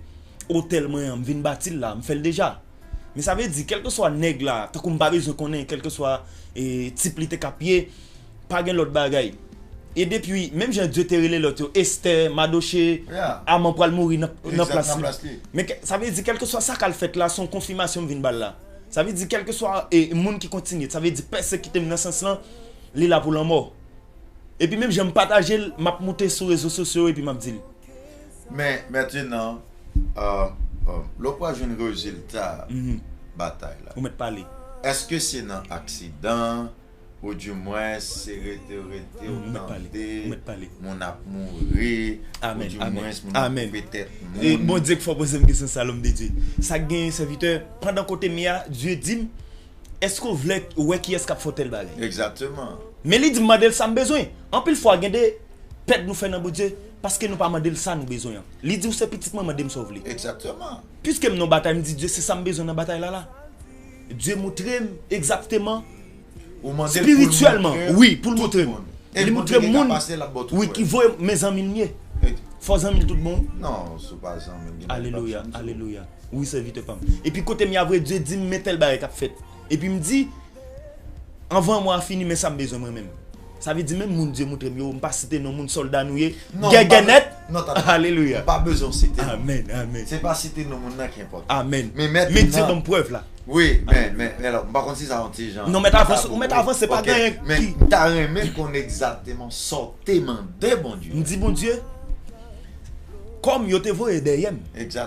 otèl mwen an, m vin bati l la, m fè l deja. Men sa vle di, kèlkeswa nèg la, tankou m pa bezwen konnen, kèlkeswa, e, tip li te k ap ye, pa gen lòt bagay. E depi, menm jan Dye te rele lòt yo, Estè, Madoche, Aman pral mouri nan, nan plas li. Men kè-, sa vle di, kèlkeswa sa k al fèt la, se yon konfimasyon m vin ba l la. Sa vle di, kèlkeswa, e, moun ki kontinye, sa vle di, pèsekite m nan sans lan, li la pou lanmò. Epi menm jan m pataje l, m ap moute sou rezo sosyo epi m ap di l. Men, mentnan, euh, euh, lè w pral jwenn rezilta batay la, ou mèt pale. Èske se nan aksidan, oudimwens se rete, rete, ou tande moun ap mouri, oudimwens moun ap koupe tèt moun? Bondye k fò poze m kesyon sa, lòm de Dye. Sa k genyen, sèvitè, pandan kote m ye a, Dye di m, èske w vle wè kiyès k ap fè tèl bagay? Egzakteman. Men li di m mande l sa m bezwen. Anpil fwa, gen de pèd nou fè nan Bondye, paske nou pa mande l sa nou bezwen an. Li di w se pitit mwen, mande m sa w vle. Egzakteman. Piske m nan batay, m di Dye, se sa m bezwen nan batay la la. Dye montre m egzakteman, espirityèlman, wi, pou l montre m. Li montre m moun, wi, ki voye m, men zanmi l m ye. Fò zanmi l tout bon. Non, si w pa zanmi l, gen bagay k ap fèt. Alelouya, alelouya. Wi, sèvitè pa m. Epi kote m ye a vre, Dye di m, men tèl bagay k ap fèt. Epi m di, anvan mwa a fini, men sa m bezwen mwen menm. Sa vle di, menm moun Dye montre m yo, m pa site non moun, sòlda nou ye. Gègè nèt. Alelouya. M pa bezwen w site non. Amèn, amèn. Se pa site non moun nan ki enpòtan. Amèn. Men Dye ban m prèv la. Wi, men, men, men alò, m pa konn si sa yon ti jan. Non, mèt avanse, ou mèt avanse, pa genyen. Men m ta renmen konn egzakteman sa w te mande Bondye. M di Bondye, kòm yo te voye dèyè m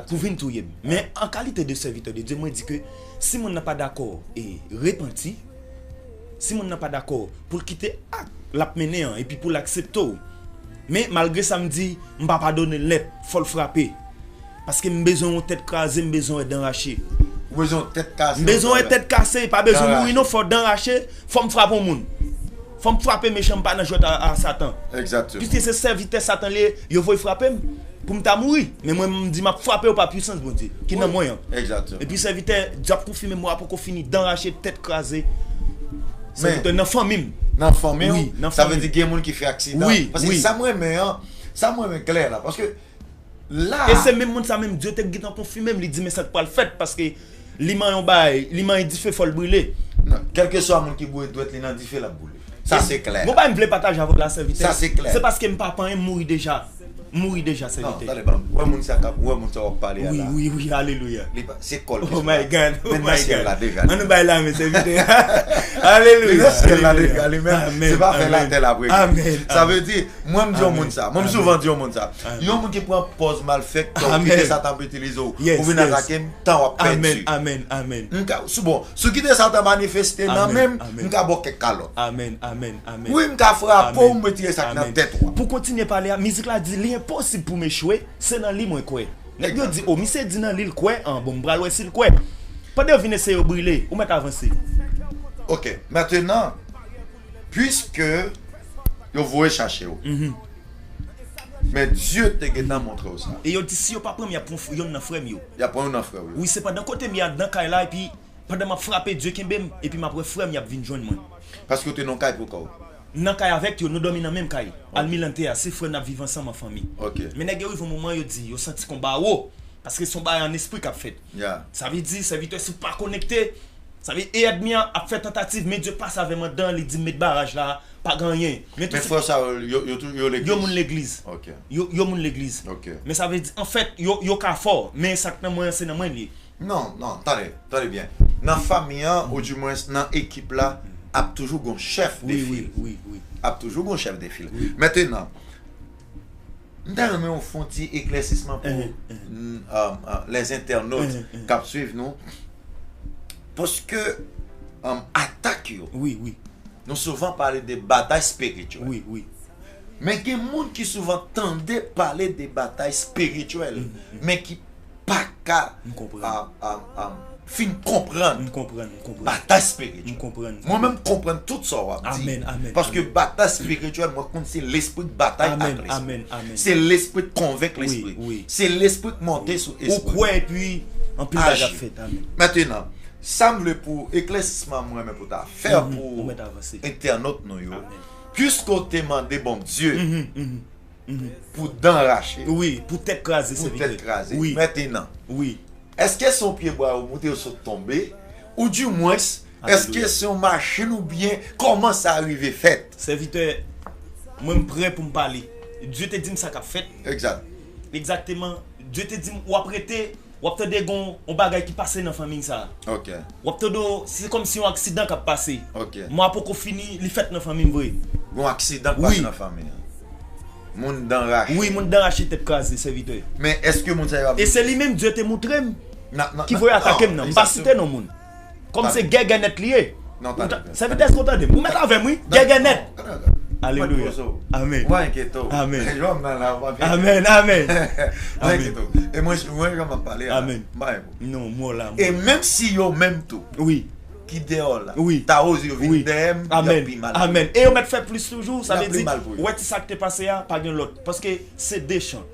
pou vin touye m. Men an kalite de sèvitè de Dye, mwen di ke si moun nan pa dakò e repanti, si moun nan pa dakò pou l kite ak l ap mennen an epi pou l aksepte w. Men malgre sa, m di, m pa padone l nèt, fò l frape. Paske m bezwen yon tèt kraze, m bezwen wè dan rache. Ou bezwen yon tèt kase, m bezwen wè tèt kase, pa bezwen mouri non, fò dan rache, fò m frape yon moun. Fò m frape mechan, m pa nan jwèt a, a Satan. Egzakteman. Piske se sèvitè Satan li ye, yo voye frape m pou m ta mouri. Men mwen, m di m ap frape yo pa pwisans Bondye ki nan mwen an. Egzakteman. Epi sèvitè, dyab konfime mwen a poko fini, dan rache, tèt kraze. Sèvitè nan fanmi m. Nan fanmi w? Wi, nan fanmi m. Sa vle di gen moun ki fè aksidan. Wi, wi. Paske sa m renmen an, sa m renmen klè la, paske la. E se menm moun sa menm, Dye te gentan konfime m, li di, men sa k pral fèt, paske li manyen yon bagay, li manyen dife, fò l brile. Non, kèlkeswa moun ki boure dwèt li nan dife, l ap boule. Sa se klè. Gon bagay m vle pataje avè w la, sèvitè. Sa se klè. Se paske m pa panyen, m mouri deja. M mouri deja, sèvitè. Non, tande, ban m, wè moun sa k ap, wè moun sa w ap pale a la. Wi, wi, wi, alelouya. Li pa, se kò l ki sou la. Oh my God, oh my God. Men nan syèl la deja. Ann nou bay la men, sèvitè. Alelouya. Li nan syèl la deja, li menm. Amèn, se pa fè latè l ap regle. Amèn, amèn. Sa vle di, mwen m di yon moun sa, mwen m souvan di yon moun sa. Yon moun ki pran pòz malfektè, ou kite Satan ap itilize w, ou vin atake m, tan w ap pèdi. Amèn, amèn, amèn. M ka, si, bon, si w kite Satan manifeste nan men m, m ka ba w kèk kalòt. Amèn, amèn, amèn. Wi, m ka frape w, m retire sa k nan tèt ou a. Pou kontinye pale a, mizik la di, li enposib pou m echwe, se nan li mwen kwè. Nèg yo di, o, misye di nan li l kwè, an, bon, m pral wè si l kwè. Pandan yo vin eseye, yo brile, ou mèt avanse. Ok, mentnan, piske yo voye chache w, men Dye te gentan montre w sa. E yo di, si yo pa pran m, y ap pran f-, yonn nan frè m yo. Y ap pran yonn nan frè w yo. Wi, sepandan, kote m ye anndan kay la, epi Pandan m ap frape, Dye kenbe m, epi m ap wè frè m y ap vin jwenn mwen. Paske w te nan kay pou kò w. Nan kay avèk yo, nou dòmi nan menm kay. Almirante a, se frè n ap viv ansanm an fanmi. Ok. Men nèg yo rive yon moman, yo di, yo santi konba wo. Paske se yon bagay an espri k ap fèt. Ya. Sa vle di, sèvitè, si w pa konekte, sa vle e ènmi an ap fè tantativ, men Dye pase avè m anndan, li di m met baraj la, pa gen anyen. Men Men frè sa yo, yo, yo, tou- yo legliz. Yo moun legliz. Ok. Yo, yo moun legliz. Ok. Men sa vle di, anfèt, yo, yo ka fò, men sa k nan mwen an, se nan mwen li ye. Non, non, tande, tande byen. Nan fanmi an, ou di mwens nan ekip la, ap toujou gon chèf de Wi, wi, fil. Wi, wi. Ap toujou gon chèf de fil. Mentenan, m ta renmen yon fon ti eklèsisman pou Mhm, n- um, uh, les internautes Mhm, mhm. k ap swiv nou. Paske um, atak yo, Wi, wi. nou souvan pale de batay espirityèl. Wi, wi. Men gen moun ki souvan tande pale de batay espirityèl, men ki pa ka M konprann. ah, ah, ah, fin konprann M konprann, m konprann. batay espirityèl. M konprann. Mwen menm konprann tout sa w ap di. Amen, amen, Paske amen. Batay espirityèl, mwen konn se lespri k batay Amen, ak lespri. Amen, amen. Se lespri k konvenk Wi, lespri. Wi. Se lespri k monte sou Ou espri. Kwè epi anpil bagay ap Aji. Fèt. Amen. Mentenan, sa m vle pou eklèsisman mwen men pou ta fè Mhm, pou ou mèt avanse. Entènot nou yo. Amen. Piske w te mande Bondye Mhm, mhm, mhm. pou dan rache, Wi, pou tèt kraze, pou sèvitè. Tèt kraze. Wi, Mentenan, wi. Èske se yon pye bwa yo moute yo sot tonbe? Ou di mwens, Alelouya. Èske se yon machin oubyen kòman sa rive fèt? Sèvitè, mwen m prè pou m pale. Dye te di m sa k ap fèt. Egzat. Egzakteman. Dye te di m, w ap rete, w ap tande gon yon bagay ki pase nan fanmi sa. Ok. W ap tande, se kòm si yon aksidan k ap pase. Ok. Mwa poko fini, li fèt nan fanmi m vre. Gon aksidan k pase Wi. Nan fanmi an. Moun dan rache. Wi, moun dan rache tèt kraze, sèvitè. Men èske moun sa yo ap E se li menm Dye te montre m Nan- nan- ki nan- voye non, atake m nan. M pa egzakteman. Site non moun. Kòm se Tande. Gègè nèt li ye. Non, Ou tande, ta- tande. Sèvitè, èske w tande m? Ou mèt avè m, wi. Gègè nèt. Alelouya. Amen. Mwen enkyete w. Amen. Jòm nan la, w ap Amen, amen. Mwen enkyete w. E mwen, mwen, jòm ap pale a. Amen. M pa enpo. Non, mò la. E menm si yo menm tou, Wi. ki deyò la, Wi. ta oze yo vin Wi. dèyè m, y ap Amen. pi mal. Amen. E yo mèt fè plis toujou, sa Y ap vle pi di, mal pou yo. Ou wè ti sa k te pase a, pa gen lòt. Paske se de chan.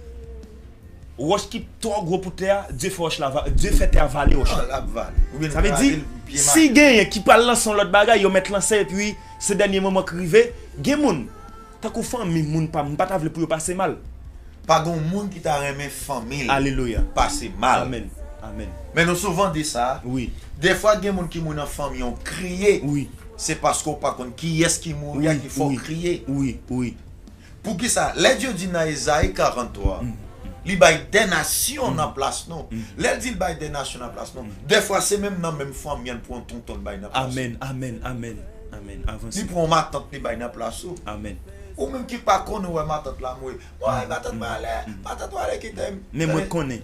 Wòch ki twò gwo pou tè a, Dye fè wòch la va, Dye fè tè a vale wòch Non, la. l ap vale. Ou vin Sa vle kraze di, l, pye si mache. Genyen ki pral lanse yon lòt bagay, yo mèt lanse epi se dènye moman k rive. Gen moun, tankou fanmi, moun pa m, m pa ta vle pou yo pase mal. Pa gen moun ki ta renmen fanmi l Alelouya. Pase mal. Amen. Amen. Men nou souvan di sa. Wi. Defwa gen moun ki mouri nan fanmi an kriye. Wi. Se paske w pa konn kiyès ki mouri a Wi, ki fè w wi. Kriye. Wi, wi. Poukisa? Lè Dye di nan Ezayi karanntwa, li bay de nasyon nan plas nou. Lè l di l bay de nasyon nan plas nou, defwa se menm nan menm fanmi an l pran tonton l bay nan plas ou. Amen, amen, amen. Amen. Li Avanse. Pran matant li bay nan plas ou. Amen. Ou menm ki pa konnen wè matant la mouri. Bon, ay, matant mwen ale, matant mwen ale kite m. Men mwen konnen.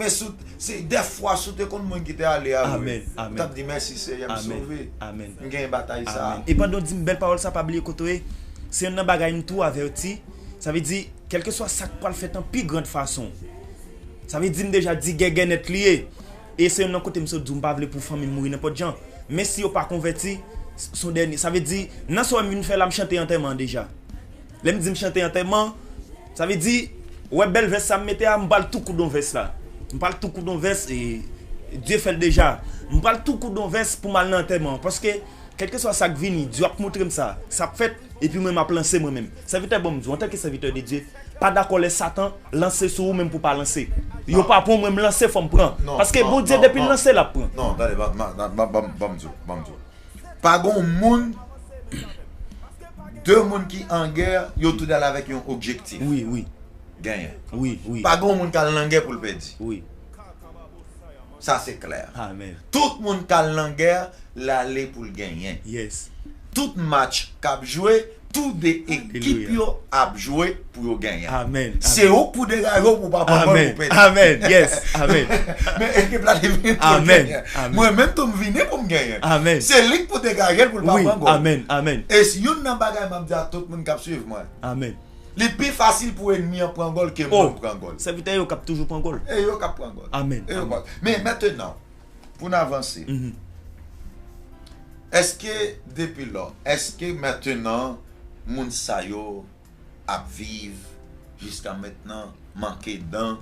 Men sou, se defwa si w te konn moun ki te ale a wi. Amen, amen. Ou t ap di mèsi Seyè m Amen, sove. Amen. M genyen batay sa. Amen. E pandan w di m bèl pawòl sa, pa bliye kote w ye. Se youn nan bagay m tou avèti. Sa vle di, kèlkeswa sa k pral fèt an pi grand fason. Sa vle di m deja di Gègè nèt li ye. E se youn nan kote m sot di w m pa vle pou fanmi m mouri nenpòt jan. Men si yo pa konvèti, s- son dènye. Sa vle di, nan sa w wè m vin fè la, m chante antèman an deja. Lè m di m chante antèman, sa vle di, ou wè bèl vès sa m mete a, m pral tou koud yon vès la. M pral tou koud yon vès, e Dye fè l deja. M pral tou koud yon vès pou m al nan antèman an. Paske, kèlkeswa sa k vini, Dye ap montre m sa. Sa ap fèt, epi mwen m ap lanse mwen menm. Sèvitè, ban m di w, antanke sèvitè de Dye, pa dakò lè Satan lanse sou ou menm pou w pa lanse. Yo pa pran mwen, m lanse, fò m pran. Non, Paske non, Bondye, non, depi l non. Lanse, l ap pran. Non, tande, ban, ban, ban, ban, ban, ban m di w, ban m di w. Pa gon moun, de moun ki an gè, yo tou ale avèk yon objektif. Wi, wi, Genyen. wi, wi. Pa gon moun k al nan gè pou l pèdi. Wi. Sa se klè. Amen. Tout moun k al nan gè, l ale pou l genyen. Yes. Tout match k ap jwe, tou de ekip Alelouya. Yo ap jwe pou yo genyen. Amen. Se ou k pou degaje w pou w pa pran gòl Amen. pou pèdi. Amen. Yes. Amen. Men ekip la te vini pou Amen. genyen. Amen. Mwen menm tou m vini pou m genyen. Amen. Se li k pou degaje l pou l pa Wi. Pran gòl. Amen. Amen. E si youn nan bagay m ap di a tout moun k ap swiv mwen, Amen. Li pi fasil pou ènmi an pran gòl ke mwen Oh, m pran gòl. Sèvitè yo k ap toujou pran gòl. E yo k ap pran gòl. Amen, E yo amen. pran. Men mentenan, pou n avanse, Mhm. èske depi lò, èske mentenan moun sa yo ap viv jiska mentenan manke dan?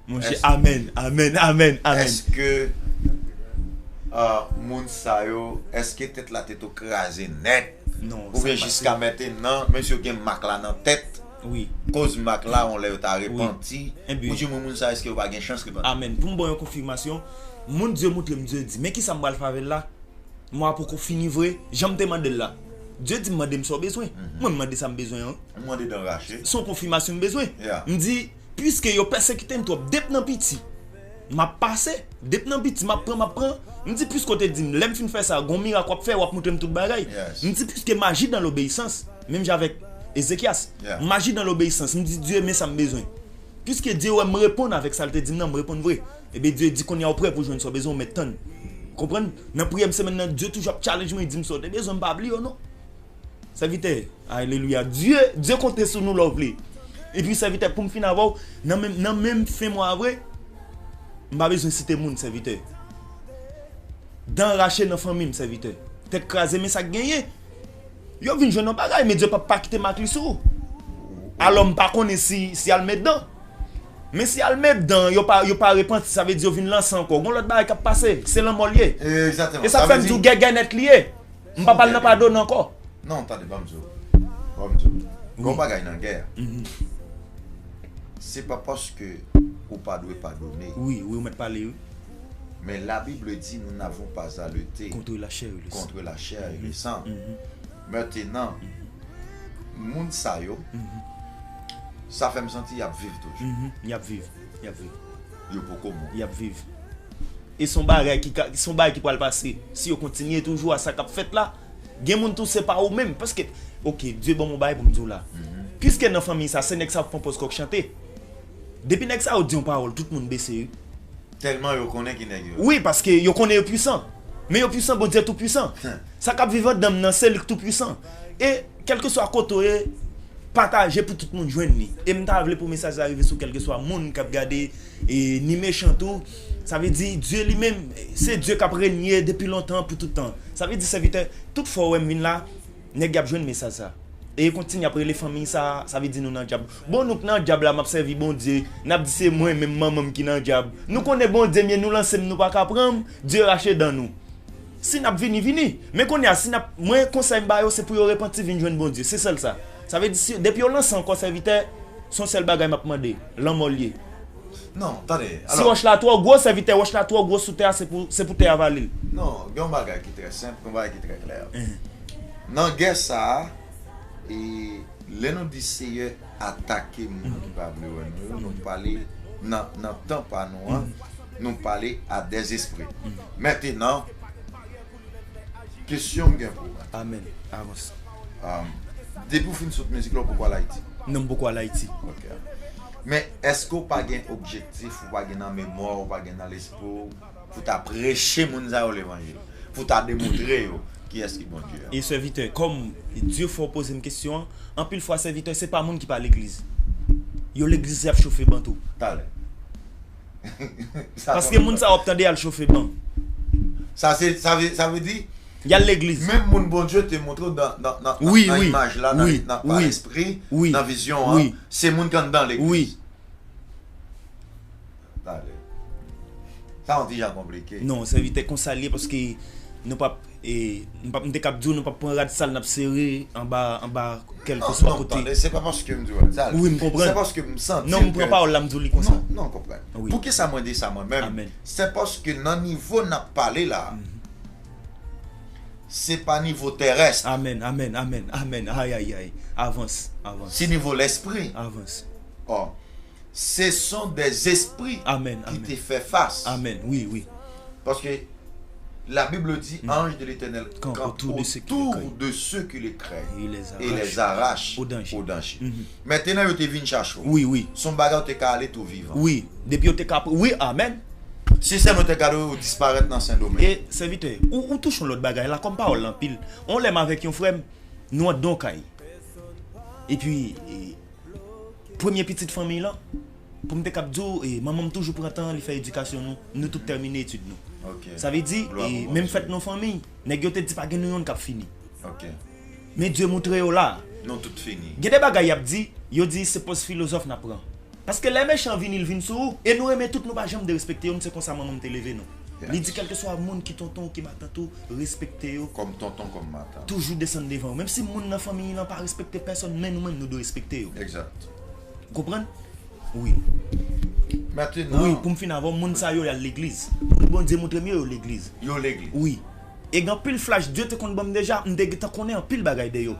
Monchè, Èske- amen, amen, amen, amen. Èske Ah, moun sa yo, èske tèt la te tou kraze nèt? Non, sa oubyen pa jiska mentenan, menm si yo gen mak la nan tèt, wi, koz mak la, yon lè yo ta repanti. Ebyen. Ou di mwen, moun sa, èske yo pa gen chans repanti? Amèn. Pou m ba w yon konfimasyon, moun Dye montre m, Dye di, men kisa m pral fè avè l la? Mwa poko fini vre, jan m te mande l la. Dye di m mande m sa w bezwen. Mwen m mande sa m bezwen an. M mande dan rache. Se yon konfimasyon m bezwen. Yeah. M di, piske yo pèsekite m twòp, depi nan piti, m ap pase, depi nan piti, m ap pran, m ap pran. M di, piske w te di m, lè m fin fè sa, gon mirak w ap fè, w ap montre m tout bagay. Yes. M di, piske m aji dan lobeyisans, menm jan avèk Ezekyas. Yeah. M aji dan lobeyisans, m di, Dye, men sa m bezwen. Piske Dye wè m reponn avèk sa l te di m nan, m reponn vre. Ebyen, Dye di, kounye a w prè pou jwenn sa w bezwen, w mèt tann. Ou konprann? Nan priyè m semèn nan, Dye toujou ap challenge mwen, di m sa w te bezwen, m pa bliye w non. Sèvitè, alelouya. Dye, Dye konte sou nou lè w vle. Epi sèvitè, pou m fin avè w, nan menm, nan menm fen mwa a vre, m pa bezwen site moun, sèvitè. Dan rache nan fanmi m, sèvitè. Tèt kraze, men sa k genyen. Yo vin jwenn yon bagay, men Dye p ap pa kite mak li sou ou. Alò, m pa konnen si, si al met dan. Men si al met dan, yo pa, yo pa repanti, sa vle di yo vin lanse ankò. Gon lòt bagay k ap pase, se lanmò l ye. Egzakteman. E sa k fè m di w gègè nèt li ye. M p ap al nan padone ankò. Non, tande, ban m di w. Ban m di w. Gon bagay nan gè a. Se pa paske ou pa dwe padone. Wi, wi, ou mèt pale, wi. Mais la Bible dit, nous n'avons pas à lutter contre la chair et le sang. Maintenant, moun sa yo, sa fè m santi y ap viv toujou. Y ap viv, y ap viv. Yo poko mò. Y ap viv. E se yon bagay ki ka, se yon bagay ki pral pase. Si yo kontinye toujou a sa k ap fèt la, gen moun tou se pa ou menm. Paske, oke, Dye ban m yon bagay pou m di w la. Piske nan fanmi sa, se nèg sa ap pran pòz kòk chante. Depi nèg sa yo di yon pawòl, tout moun bese, wi. Tèlman yo konnen ki nèg yo. Wi, paske yo konnen yo pwisan. Men yo pwisan, Bondye tou pwisan. Sa k ap viv anndan m nan, se li k tou pwisan. E kèlkeswa kote w ye, pataje pou tout moun jwenn li. E m ta vle pou mesaj la rive sou kèlkeswa moun k ap gade, e ni mechan tou. Sa vle di, Dye li menm, se Dye k ap renye depi lontan pou tout tan. Sa vle di, sèvitè, tout fwa w wè m vin la, nèg y ap jwenn mesaj sa. E yo kontinye ap rele fanmi sa, sa vle di nou nan dyab. Bon, nou k nan dyab la, m ap sèvi Bondye, n ap di se mwen menm, manman m ki nan dyab. Nou konnen Bondye m ye, nou lanse m, nou pa ka pran m, Dye rache dan nou. Si n ap vini, vini. Men kounye a, si n ap, mwen, konsèy m ba yo, se pou yo repanti, vin jwenn Bondye. Se sèl sa. Sa vle di, si, depi yo lanse ankò, sèvitè, se yon sèl bagay m ap mande, lanmò l ye. Non, tande. Si wòch la twò gwo, sèvitè, wòch la twò gwo sou tè a, se pou, se pou tè a vale l. Non, gen yon bagay ki trè senp, yon bagay ki trè klè. Nan gè sa a, e lè nou di Seyè atake moun ki pa vle wè nou yo, nou pale nan, nan tan pa nou an, nou pale a dèzespri. Mentenan, kesyon m gen pou ou. Amèn. Avanse. Depi w fin sot mizik la, w poko al Ayiti? Non, m poko al Ayiti. Ok. Men, èske w pa gen objektif, ou pa gen nan memwa w, ou pa gen nan lespri w, pou ta preche moun sa yo levanjil? Pou ta demontre yo kiyès ki Bondye a? E sèvitè, kòm Dye fè w poze m kesyon an, anpil fwa, sèvitè, se pa moun ki pa legliz. Yo legliz y ap chofe ban tou. Talè. Paske moun sa w ap tande al chofe ban. Sa se, sa vle, sa vle di, y al legliz. Menm moun Bondye te montre w nan, nan, nan, wi, nan wi, imaj la, nan, wi, nan, pa wi, lespri, wi, nan vizyon an, wi, se moun k anndan legliz. Wi. Talè. Sa yon ti jan konplike. Non, sèvitè, konsa l ye, paske nou p ap, e, m p ap, m te kab di w, nou p ap pran rad sal n ap sere anba, anba kèlkeswa kote. Non, tande, se pa paske m di w sa. Wi, m konprann. Se paske m santi. Non, m pran pawòl la, m di w li konsa. Non, non, konprann. Wi. Poukisa mwen di sa mwen menm? Amèn. Se paske nan nivo n ap pale la, se pa nivo terès. Amèn, amèn, amèn, amèn. Ay, ay, ay. Avanse, avanse. Se nivo lespri. Avanse. Ò, ce sont des esprits, amèn, qui, amèn, te fait face. Amèn, wi, wi. Paske la Bible dit, anges de l'Éternel campent autour de ceux qui le craignent et les arrachent au danger. Mentenan, yo te vin chache w. Wi, wi. Se yon bagay ou te ka ale tou vivan. Wi, depi yo te ka, wi, amèn. Si sèlman yo te gade w, ou disparèt nan Sendomeng. E, sèvitè, ou, ou touche yon lòt bagay la, kòm pawòl la anpil. On lè m avèk yon frè m, nou anndan yon kay. Epi, e, premye pitit fanmiy lan, pou m te kab di w, e, manman m toujou pran tan li fè edikasyon nou, nou tout tèmine etid nou. Ok. Sa vle di, e, menm fèt nou fanmiy, nèg yo te di pa gen nou yonn k ap fini. Ok. Men Dye montre yo la. Nou tout fini. Gen de bagay y ap di, yo di se pòz filozòf n ap pran. Paske lè mechan vini, l vin sou ou, e nou renmen tout, nou pa janm derespekte yo, m se konsa manman m te leve nou. Li di kèlkeswa moun ki tonton ou ki matant ou, respekte yo. Kòm tonton, kòm matant. Toujou desann devan yo. Menm si moun nan fanmiy lan pa respekte pèsonn, men nou menm nou dwe respekte yo. Exact. Ou konprann? Wi. Maintenant, Wi, pou m fin avè w, moun sa yo y al legliz. Moun Bondye montre m yo, yo legliz. Yo legliz. Wi. E gen anpil flash Dye te konn ban m deja, m te gentan konnen anpil bagay de yo.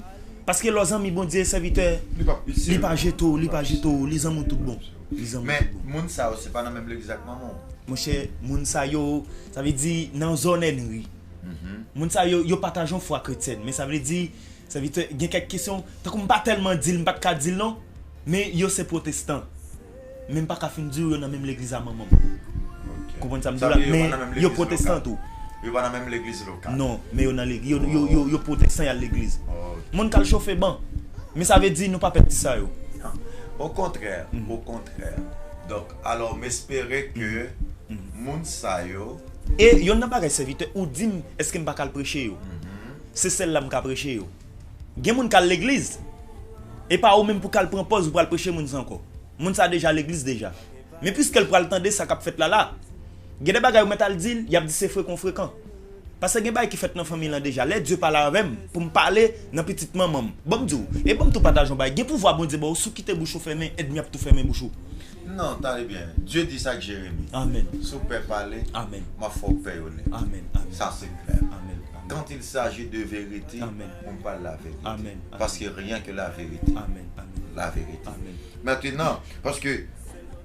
Paske lè w zanmi Bondye, sèvitè, Li pa li pa jete w, li pa jete w, li zanmi w tout bon. Li zanmi w Men tout bon. Moun sa yo, se pa nan menm legliz ak manman w. Monchè, moun sa yo, sa vle di nan zòn Ènri. Moun sa yo, yo pataje yon fwa kretyèn, men sa vle di, sèvitè, gen kèk kesyon, tankou m pa tèlman di l, m pa t ka di l non, men yo se pwotestan. Men m pa ka fin di w yo nan menm legliz a manman m. Konprann sa m di w la? Men yo pwotestan tou. Yo pa nan menm legliz lokal. Non, men yo nan legliz, yo, yo, yo, yo pwotestan, y al legliz. Ok. Moun k al chofe ban. Men sa vle di nou pa pèdi sa yo. Okontrè, okontrè. Donk, alò, m espere ke moun sa yo E yonn nan bagay sèvitè, ou di m, èske m pa ka al preche yo? Se sèl la m ka preche yo. Gen moun k al legliz. E pa ou menm pou k al pran pòz ou pral preche moun sa ankò. Moun sa deja legliz deja. Men piske l pral tande sa k ap fèt la la. Gen de bagay ou mèt al di l, y ap di se frekan w frekan. Paske gen bagay ki fèt nan fanmi lan deja. Lè Dye pale avè m, pou m pale nan pitit manman m. Ban m di w, e ban m tou pataje yon bagay. Gen pouvwa Bondye ba w, si w kite bouch ou fèmen, ènmi ap tou fèmen bouch ou. Non, tande byen. Dye di sa k Jeremi. Amèn. Si w pè pale, Amèn. M ap fè w pè yo nèt. Amèn. Amèn. Sa se klè. Amèn. Amèn. Quand il s'agit de vérité, Amèn. On parle la vérité. Amèn. Amèn. Parce que rien que la vérité. Amèn. Amèn. La vérité. Amèn. Maintenant, paske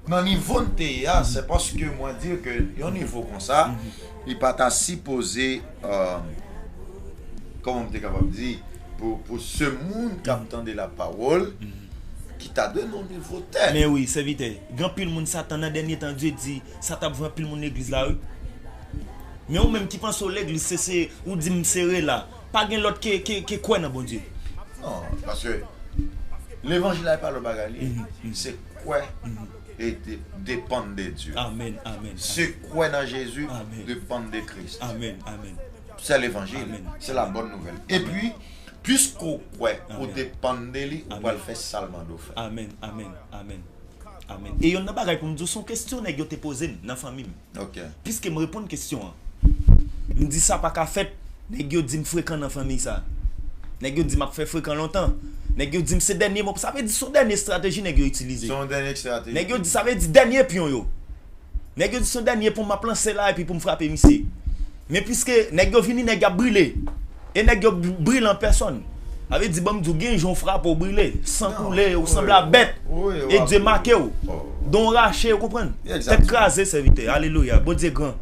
nan nivo n te ye a, se paske mwen di ke yon nivo konsa, li pa ta sipoze, euh, kòman m te kapab di, pou, pou se moun k ap tande la pawòl, ki ta dwe nan nivo tèl. Men wi, sèvitè, gen anpil moun Satan nan dènye tan, Dye di, sa t ap vre anpil moun legliz la, wi. Men ou menm ki panse w legliz, se, se, ou di m sere la. Pa gen lòt ke, ke, ke kwè nan Bondye. Non, paske levanjil la e pa lòt bagay li. Se kwè e de- depann de Dye. Amèn, amèn. Se kwè nan Jezi, Amèn. Depann de Kris. Amèn, amèn. Se levanjil, Amèn. Se la bonne nouvelle. Epi, piske w kwè, ou Amèn. Depann de li, ou Amèn. Pral fè sa l mande w fè. Amèn, amèn, amèn. Amèn. E yonn nan bagay pou m di w, se yon kesyon nèg yo te poze m nan fanmi m. Ok. Piske m reponn kesyon an. M di sa pa ka fèt. Nèg yo di m frekan nan fanmi sa. Nèg yo di m ap fè frekan lontan. Nèg yo di m se dènye mo. Sa vle di se yon dènye estrateji nèg yo itilize. Se yon dènye estrateji. Nèg yo di sa vle di dènye pyon yo. Nèg yo di se yon dènye pyon m ap lanse la epi pou m frape misye. Men piske nèg yo vini, nèg y ap brile. E nèg yo brile an pèsòn. Sa vle di, ban m di w, gen jan w frape w brile, san koule, ou sanble a bèt. E Dye make w. Don rache, ou konprann? Tèt kraze, sèvitè. Alelouya. Bondye gran.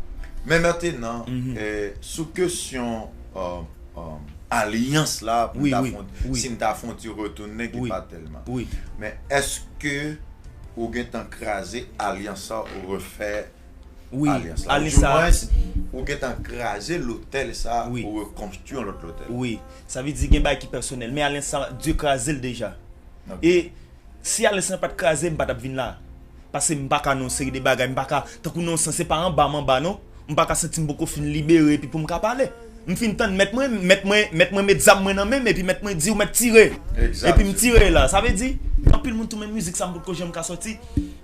Men mentenan, eh, sou kesyon, eh, eh, alyans la, pou Wi, m ta wi, fon- wi. Si m ta fè yon ti retounen ki Wi. Pa tèlman. Wi. Men èske ou gentan kraze alyans sa, ou refè Wi, alyans la? alyans Ou sa. dimwens, ou gentan kraze lotèl sa, Wi. Ou rekonstwi yon lòt lotèl? Wi. Sa vle di gen bagay ki pèsonèl. Men alyans sa, Dye kraze l deja. Ok. E si alyans lan pa t kraze, m pa t ap vin la. Paske m pa ka nan yon seri de bagay, m pa ka, tankou nan yon sans, se pa anba m anba non. M pa ka santi m poko fin libere epi pou m ka pale. M fin tann mèt mwen, mèt mwen, mèt mwen met zam mwen nan men m epi mèt mwen di ou mèt tire. Epi m tire la. Sa vle di, gen anpil moun tou men mizik sa m potko janm ka sòti.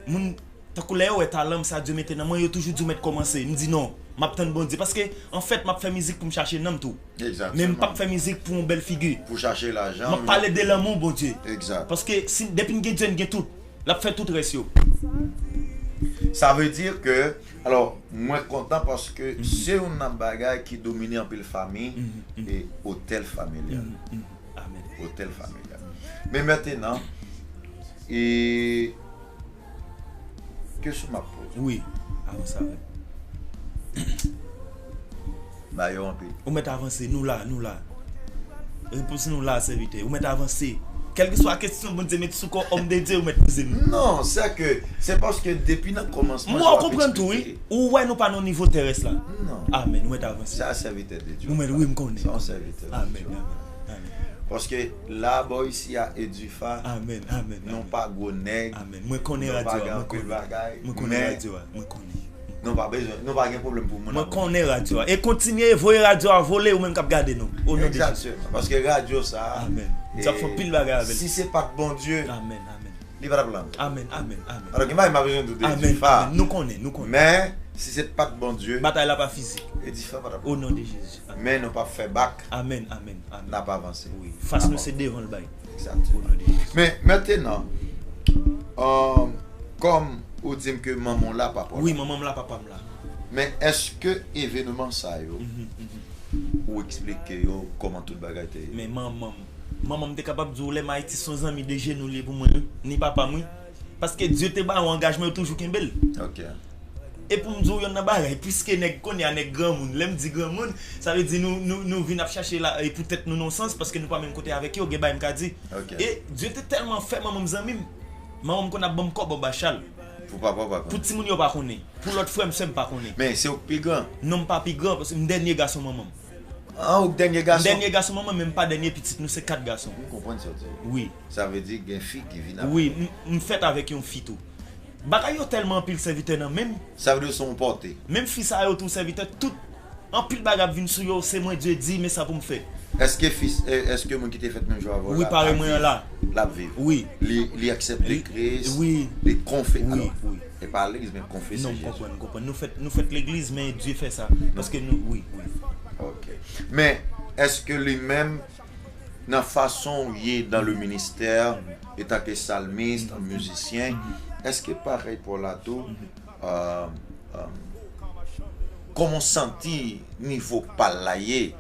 Moun tankou lè yo wè talan m sa Dye mete nan mwen, yo toujou di ou mèt kòmanse. M di non, m ap tann Bondye. Paske anfèt m ap fè mizik pou m chache nanm tou. Men m p ap fè mizik pou yon bèl figi. Pou chache lajan. M ap pale de lanmou Bondye. Egzak. Paske si, depi n gen Dye, n gen tout. L ap fè tout rès yo. Sa vle di ke, alò, mwen kontan paske se youn nan bagay ki domine anpil fanmi, e otèl familyal. Amèn. Otèl familyal. Men mentenan, e kesyon m ap poze. Wi, avanse avè m. Ba yo anpil. Ou mèt avanse, nou la, nou la. Repons nou la, sèvitè. Ou mèt avanse. Kèlkeswa kesyon Bondye met sou kò òm de Dye, ou mèt poze m. Non, se ke, se paske depi nan kòmansman. Mwen, ou konprann tou, wi. Ou wè nou pa nan nivo terès la. Non. Amèn, ou mèt avanse. Se a sèvitè de Dye. Ou mèt, wi, m konnen. Se yon sèvitè de Amèn, Dye. Amèn, amèn. Paske la, bò isi a Edifa, Amèn, amèn. Non pa gwo nèg. Amèn. Mwen konnen radyo a, mwen konnen. Bagay, Mwen konnen radyo a, mwen konnen. Nou pa bezwen, nou pa gen pwoblèm pou moun. Mwen konnen radyo a. E kontinye voye radyo a vole ou menm k ap gade nou. O non de Jezi. Egzakteman. Paske radyo sa. Amèn. N ap fè anpil bagay avè l. Si se pa t Bondye. Amèn, amèn. Li pa t ap la. Amèn, amèn, amèn. Alò, gen bagay m pa bezwen di w de Amèn, Edifa. Amèn. Nou konnen, nou konnen. Men, Si se pa t Bondye, batay la pa fizik. Edifan pa t ap. O non de Jezi. Amèn. Men nou p ap fè bak. Amèn, amèn, amèn. N ap avanse. Wi. Fas nou se devan l bay. Egzakteman. O non de Jezi. Men mentenan, um, kòm ou di m ke manman w la, papa w la. Wi, manman m la, papa m la. Men èske evenman sa yo, mhm, mhm, ou eksplike yo kòman tout bagay te ye? Men manman m, manman m te kapab di w lè m Ayiti se yon zanmi de jenou li ye pou mwen, wi. Ni papa m, wi. Paske Dye te ba yo angajman, yo toujou kenbe l. Ok. E pou m di w yonn nan bagay, piske nèg kounye a nèg granmoun, lè m di granmoun, sa vle di nou, nou, nou vin ap chache la, e pou tèt nou nan yon sans, paske nou pa menm kote avèk yo, gen bagay m ka di. Ok. E Dye te tèlman fè manman m zanmi m. Manman m konn ap ban m kòb anba chal. Pou papa w pa konnen. Pou timoun yo pa konnen. Pou lòt frè m, sè m pa konnen. Men se ou k pi gran? Non, m pa pi gran, paske m dènye gason manman m. Ah, ou k dènye gason? M dènye gason manman, men m pa dènye pitit, nou se kat gason. M konprann sa w di. Wi. Sa vle di gen fi ki vin apre. Wi, m, m fèt avèk yon fi tou. Bagay yo tèlman anpil sèvitè nan men m. Sa vle di se yon pòte. Menm fi sa yo tou sèvitè, tout anpil bagay ap vin sou yo, se mwen Dye di, men sa pou m fè. Èske fi, e, èske moun ki te fèt menm jan avè w la, wi, parèy mwen an la, l ap viv? Wi. Li, li aksepte Kris, wi, li konfe-, wi, alò, wi. E pa legliz, men konfese Jezi. Non, m konprann, m konprann. Nou fèt, nou fèt legliz, men Dye fè sa. Paske nou, wi, wi. Ok. Men, èske li menm, nan fason w ye dans le ministère, etan ke salmis, mizisyen, èske parèy pa w la tou, euh, euh, kòman w santi nivo pa l la ye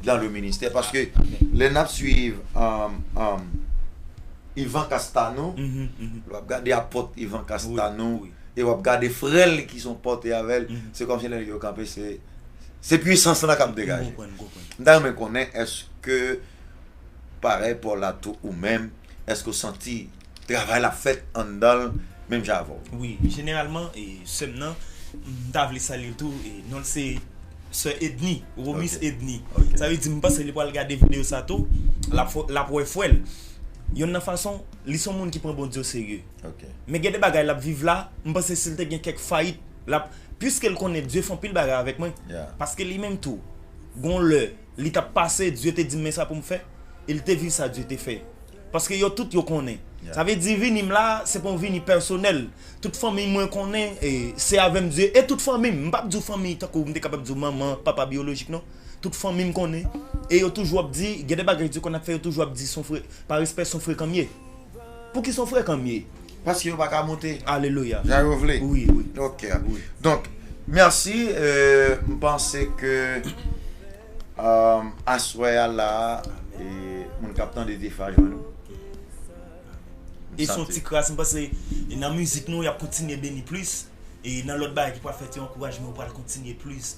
dans le ministère? Paske lè n ap swiv, euh, euh, Ivan Castano, lè w ap gade apòt Ivan Castano, e w ap gade frè l ki se yon pòte avè l, se kòmsi lè yo kanpe, se, se pwisans lan k ap degaje. M konprann, m konprann. M ta renmen konnen, èske parèy pa w la tou ou menm, èske w santi travay la ap fèt anndan l menm jan avè w? Wi, jeneralman, e, sè m nan, m ta vle salye l tou, e, non l se sè Edny, Romis Edny. Ok. Sa vle di, m panse li pral gade videyo sa tou, l ap fò-, l ap wè frè l. Yonn nan fason, li se yon moun ki pran Bondye o serye. Ok. Men gen de bagay l ap viv la, m panse si l te gen kèk fayit, l ap, piske l konnen Dye fè anpil bagay avèk mwen, paske li menm tou, gon lè, li t ap pase, Dye te di m men sa pou m fè, e l te viv sa Dye te fè. Paske yo tout yo konnen. Sa vle di vini m la, se pa yon vini pèsonèl. Tout fanmi mwen konnen, e se avè m Dye, e tout fanmi m, m p ap di w fanmi tankou m te kapab di w manman, papa biyolojik, non. Tout fanmi m konnen, e yo toujou ap di, gen de bagay Dye konn ap fè, yo toujou ap di se yon frè, pa respè se yon frekan m ye. Pouki se yon frekan m ye? Paske yo pa ka monte. Alelouya. Jan yo vle. Wi, wi. Ok. Wi. Donk, mèsi, euh, m panse ke, euh, aswè a la, e moun k ap tande defa jwenn ou. E se yon ti kras, m panse, e nan mizik nou, y ap kontinye beni plis. E nan lòt bagay ki pral fèt, yo ankouraje m, yo pral kontinye plis.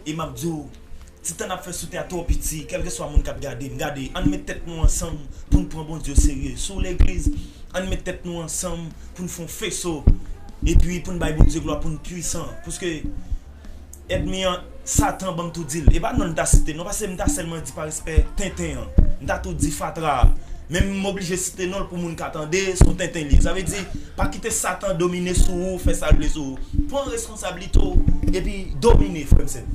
E m ap di w, ti tan n ap fè sou tè a twò piti, kèlkeswa moun k ap gade m, gade, ann met tèt nou ansanm pou n pran Bondye o serye. Si w legliz, ann met tèt nou ansanm pou n fè yon feso. Epi pou n bay Bondye glwa, pou n pwisan. Paske ènmi an, Satan, ban m tou di l. E pa non l ta site, non, paske m ta sèlman di pa respè tenten an. M ta tou di fatra a. Men m oblije site non l pou moun ka tande, se yon tenten li ye. Sa vle di, pa kite Satan domine sou ou, fè sa l vle sou ou. Pran responsablite w, epi domine, frè m, sè m.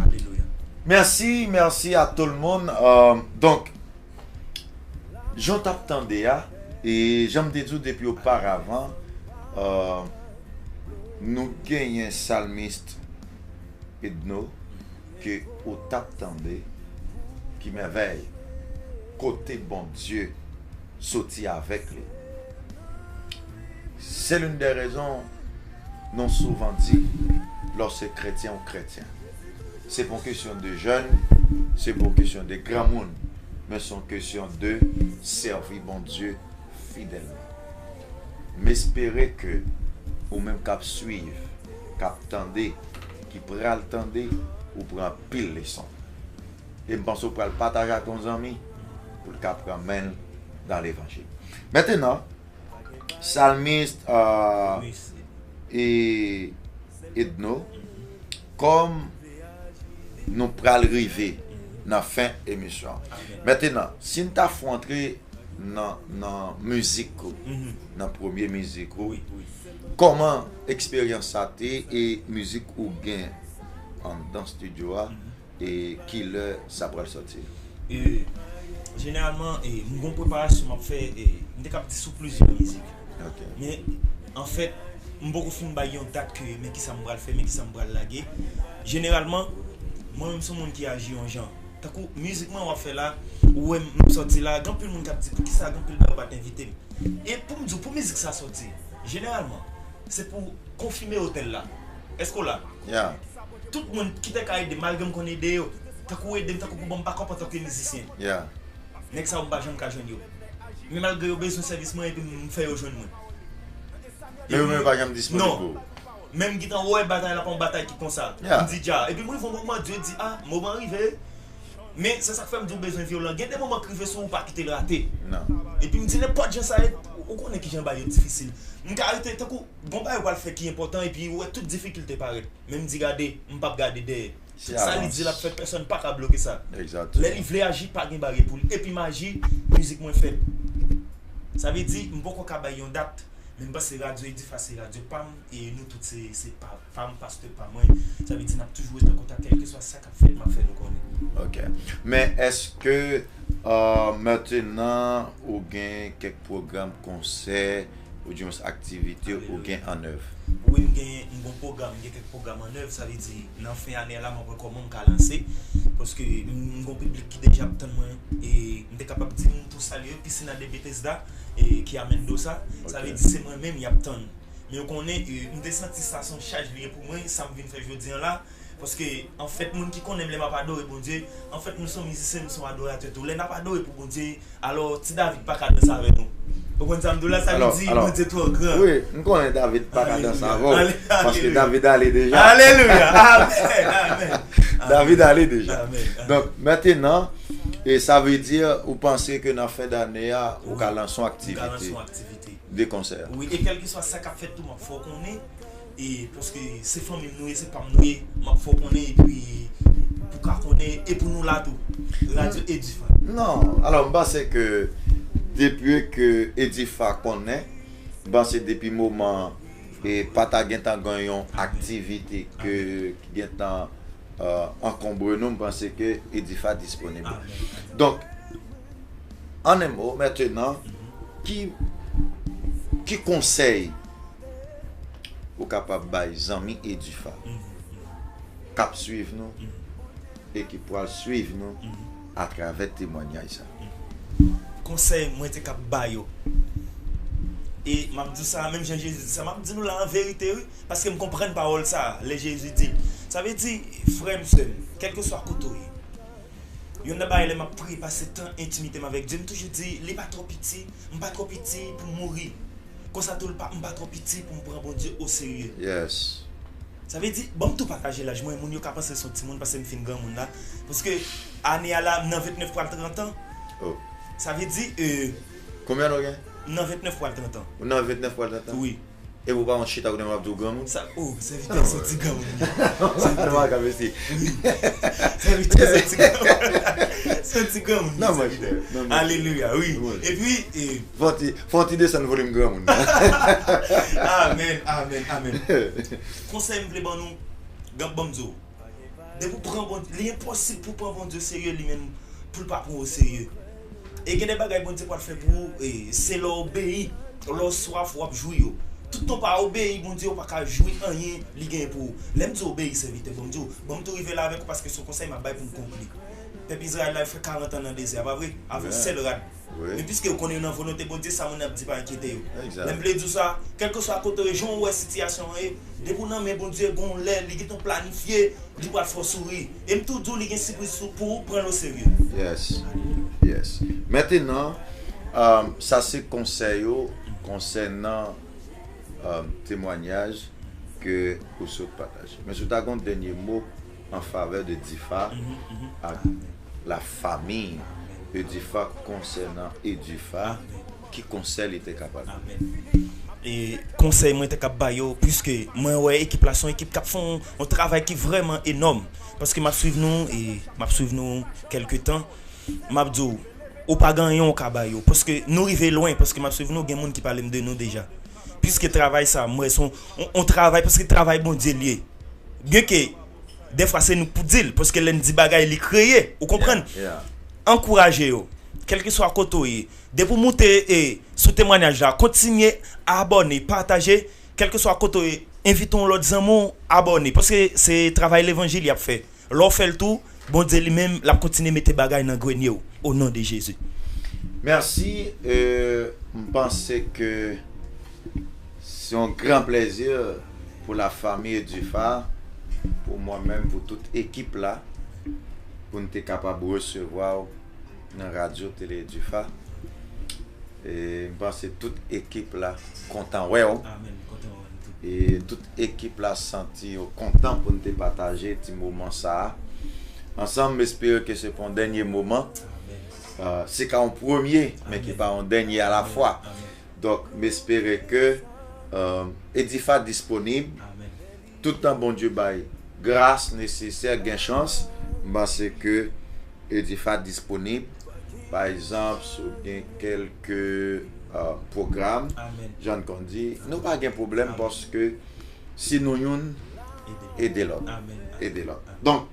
Alelouya. Mèsi, mèsi a tout le monde. Euh, donk, jan w t ap tande a, e jan m te di w depi oparavan, euh, nou genyen salmis Edno, ke ou t ap tande, ki mèvèy, kote Bondye soti avèk li. C'est l'une des raisons nou souvan di, lòske kretyen ou kretyen. Se pa yon kesyon de jèn, se pa yon kesyon de granmoun, men se yon kesyon de sèvi Bondye fidèlman. M espere ke ou menm k ap swiv, k ap tande, ki pral tande, ou pran anpil leson. E m panse ou pral pataje ak yon zanmi pou l ka pran men l dan levanjil. Mentenan, salmis, euh, e Edno, kòm nou pral rive nan fen emisyon an. Mentenan, si n ta fè w antre nan, nan mizik ou, nan premye mizik ou, kòman eksperyans sa te e mizik ou gen anndan estidyo a, e kilè sa pral sòti? E, jeneralman, e, m gon preparasyon m ap fè, e, m te kab di sou plizyè mizik. Ok. Men, anfèt, M poko fin bay yon dat ke men kisa m pral fè, men kisa m pral lage. Jeneralman, mwen menm se yon moun ki aji yon jan. Tankou mizik mwen w ap fè la, ou wè m sòti la, gen anpil moun k ap di poukisa gen anpil bagay ou pa t envite m. E pou m di w, pou mizik sa sòti, jeneralman, se pou konfime otèl la. Èske w la? Yeah. Tout moun ki te ka ede m, malgre m konn ede yo, tankou ede m, tankou pou ban m bakòp antanke mizisyen. Yeah. Nèg sa yo m pa janm ka jwenn yo. Men malgre yo bezwen sèvis mwen epi m fè yo jwenn mwen. Men yo menm pa janm disponib Non. Pou ou. Men m gentan wè batay la pa yon batay ki konsa. Yeah. M di dja. Epi m rive yon moman, Dye di, ah, moman rive. Men se sa k fè m di w bezwen vyolan. Gen de moman k rive sou ou pa kite l rate. Non. Epi m di nenpòt jan sa ye, ou konnen kijan bagay yo difisil. M ka rete tankou, gon bagay ou pral fè ki enpòtan epi ou wè tout difikilte parèt. Men m di gade, m p ap gade dèyè. Se Tout sa li avans. Di l ap fè, pèsonn pa ka bloke sa. Egzakteman. Lè li vle aji, pa gen baryè pou li. Epi m aji, mizik mwen fèt. Sa vle di, m poko ka bay yon dat, men m panse radyo Edifa se radyo pa m, e nou tout se, se pa, pa m, pastè pa mwen. Sa vle di, n ap toujou rete an kontak, kèlkeswa sa k ap fèt, m ap fè nou konnen. Ok. Men èske uh, mentenan ou gen kèk pwogram konsè ou di yon aktivite ou gen an èv? Wi, m gen, m gen pwogram, m gen kèk pwogram an èv, sa vle di, nan fen ane a la, m ap wè kòman m ka lanse, paske m gen yon piblik ki deja ap tann mwen, e m te kapab di m tou salye Piscina de Bethesda, e ki a Mendoza, sa vle di se mwen menm y ap tann. Men ou konnen, e, m te santi sa se yon chaj li ye pou mwen, sa m vin fè jodi an la, paske, anfèt, moun ki konnen m lè m ap adore Bondye, anfèt, nou se yon mizisyen, nou se yon adoratè tou. Lè n ap adore pou Bondye, alò, ti David pa ka danse avè nou. Ou konn sa m di w la, sa vle di Bondye twò gran. Wi, m konnen David pa ka danse avè w, paske David ale deja. Alelouya, amèn, amèn. David ale deja. Amèn. Donk, mentenan, e sa vle di, ou panse ke nan fen dane a, ou ka lanse yon aktivite Aktivite. De konsè. Wi, e kèlkeswa sa k ap fèt tou, m ap fè w konnen. E paske se fanmi m nou ye, se pa m nou ye, m ap fè w konnen epi pou ka konnen e pou nou la tou. Radyo Edifa. Non, alò m panse ke depi ke Edifa konnen, m panse depi moman e pa ta gentan gen yon aktivite ke ki gentan uh, ankonbre nou, m panse ke Edifa disponib. Donk, an en mo, mentenan, ki, ki konsèy ou kapab bay zanmi Edifa k ap swiv nou e ki pral swiv nou atravè temwanyaj sa? Konsèy mwen te kab ba yo. E m ap di w sa, menm jan Jezi di sa, m ap di nou la an verite, wi. Paske m konprann pawòl sa, lè Jezi di l. Sa vle di, frè m, sè m, kèlkeswa kote w ye, youn nan bagay lè m ap priye, pase tan entimite m avèk Dye, m toujou di, li pa twò piti, m pa twò piti pou m mouri. Konsa tou, li pa, m pa twò piti pou m pran Bondye oserye. Yes. Sa vle di, bon, m tou pataje laj mwen, moun yo ka panse se yon timoun paske m fin granmoun la. Paske ane a la, m nan ventnèf pral trant an. Oh. Sa vle di, euh, Konbyen ane w gen? M nan ventnèf pral trant an. Ou nan ventnèf pral trant an? Wi. E ou pa yon chita kote m ap di w granmoun? Sa, oh, sèvitè, se yon ti granmoun. Mwen pa ka mesi. Sèvitè, se yon ti granmoun. Se yon ti granmoun. Non, mwen, non, mwen. Alelouya, wi. Wi. Epi, e, Fò ti, fò ti desann volim granmoun. Amèn, amèn, amèn. Konsèy m vle ban nou, ban m di w. Depi w pran Bondye, li enposib pou w pran Bondye serye li menm, pou l pa pran w serye. E gen de bagay Bondye pral fè pou ou, e, se lè w obeyi, lè w swaf, w ap jwi yo. Toutan w pa obeyi Bondye, w pa ka jwi anyen li genyen pou ou. Lè m di obeyi, sèvitè, ban m di w, bon, m tou rive la avèk ou paske se yon konsèy m ap bay pou m konkli. Pèp Izrayèl la, yo fè karant an nan dezè a, pa vre? Avè yon sèl rad. Men piske yo konnen yo nan volonte Bondye, sa moun nan ap di pa enkyete yo. Lè m vle di w sa, kèlkeswa kote w ye, jan w wè sitiyasyon an ye, depi w nan men Bondye, gon lè, li gentan planifye, li pral fè w souri. E m tou di w, li gen sipriz sou, pou ou, pran l oserye. Yes. Yes. Mentenan, um, sa se konsèy yo konsènan um, temwanyaj ke ou sot pataje. Men si w ta gen yon dènye mo an favè de Difa ak la famille Edifa konsènan Edifa, ki konsèy li te ka ba nou? Amèn. E konsèy mwen te kab ba yo, piske mwen wè ekip la se yon ekip k ap fè yon, yon travay ki vrèman enòm. Paske m ap swiv nou, e m ap swiv nou kèlke tan. M ap di w, ou pa gen anyen w ka ba yo. Paske nou rive lwen, paske m ap swiv nou, gen moun ki pale m de nou deja. Piske travay sa, m wè se yon, yon, yon travay, paske travay Bondye l ye. Byenke, dèfwa se nou k pou di l, paske lè n di bagay, li kreye. Ou konprann? Yeah. Ankouraje yo. Kèlkeswa kote w ye. Depi w moute, e, sou temwanyaj la, kontinye abòne, pataje. kèlkeswa kote w ye, envite yon lòt zanmi w abòne. Paske se travay levanjil y ap fè. Lè w fè l tou, Bondye li menm, l ap kontinye mete bagay nan grenye w. O non de Jezi. Mèsi. Euh, m panse ke se yon gran plèzi pou la famille Edifa, pou mwen menm, pou tout ekip la, pou n te kapab resevwa w nan Radyo Tele Edifa. E m panse tout ekip la kontan wè w. Amen. Kontan wè nou tou. E tout ekip la santi yo kontan pou n te pataje ti moman sa a ansanm. M espere ke se pa yon dènye moman. Amen. Euh, se ka yon premye, men ki pa yon dènye alafwa. Amen. Donk, m espere ke euh, Edifa disponib. Amen. Toutan Bondye bay gras nesesè, gen chans, m panse ke Edifa disponib. Pa egzanp, si w gen kèlke euh, pwogram, Amen. Jan Kondi, nou pa gen pwoblèm paske si nou youn, ede lòt. Amen. Ede lòt. Donk,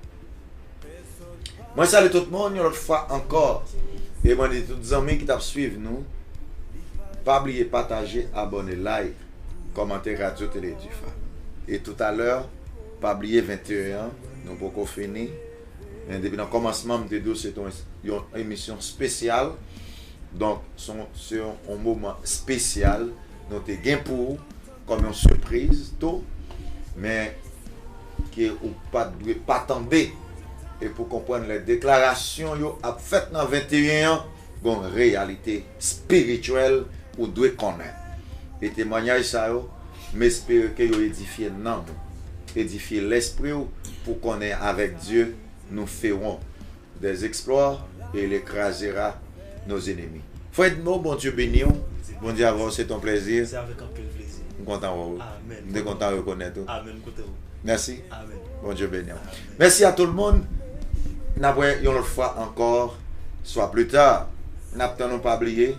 mwen salye tout moun yon lòt fwa ankò. E mwen di tout zanmi ki t ap swiv nou, pa bliye pataje, abòne, like, kòmante Radyo Tele Edifa. E toutalè, pa bliye venteyen an, nou poko fini. Men depi nan kòmansman, m te di w se te yon, yon emisyon espesyal. Donk, se yon, se yon, yon moman espesyal nou te gen pou ou kòm yon sipriz tou, men ke ou pa t dwe pa tande. E pou konprann lè deklarasyon yo ap fèt nan venteyen an, gon reyalite espirityèl ou dwe konnen. E temwanyaj sa yo, m espere ke yo edifye nanm ou, edifye lespri w pou konnen avèk Dye nous ferons des exploits et il écrasera nos ennemis. Frè Edmo, Bondye beni w. Bondye avè w, se ton plèzi. Se avèk anpil plezi. M kontan wè w. Amen. M te kontan rekonèt ou. Amen, kote w. Mèsi. Amen. Bondye beni w. Mèsi a tout le monde. N ap wè yon lòt fwa ankò, swa pli ta. N ap tann ou pa bliye.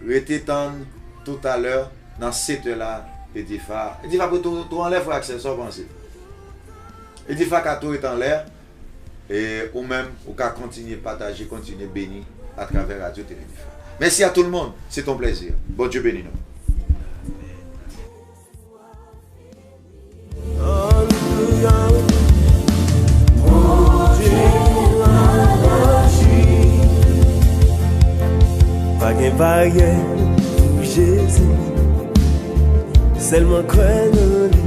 Rete tann toutalè nan sèt è la, Edifa. Edifa pou tou, tou anlè frè Aksè, sa w panse? Edifa ka tou ret anlè. E ou menm, ou ka kontinye pataje, kontinye beni atravè Radyo Tele Edifa. Mèsi a tout le monde. Se ton plèzi. Bondye beni nou. Alelouya. Bondye aji. Pa gen baryè pou Jezi. Sèlman kwè nan li.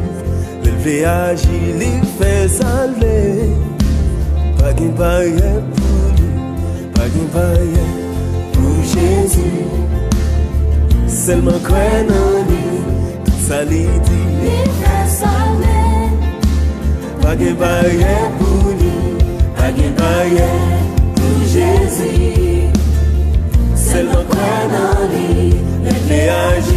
Lè l vle aji, li fè sa l vle. Pa gen baryè pou li. Pa gen baryè pou Jezi. Sèlman kwè nan li. Tout sa li di, li fè sa l vle. Pa gen baryè pou li. Pa gen baryè pou Jezi. Sèlman kwè nan li. Lè l vle aji,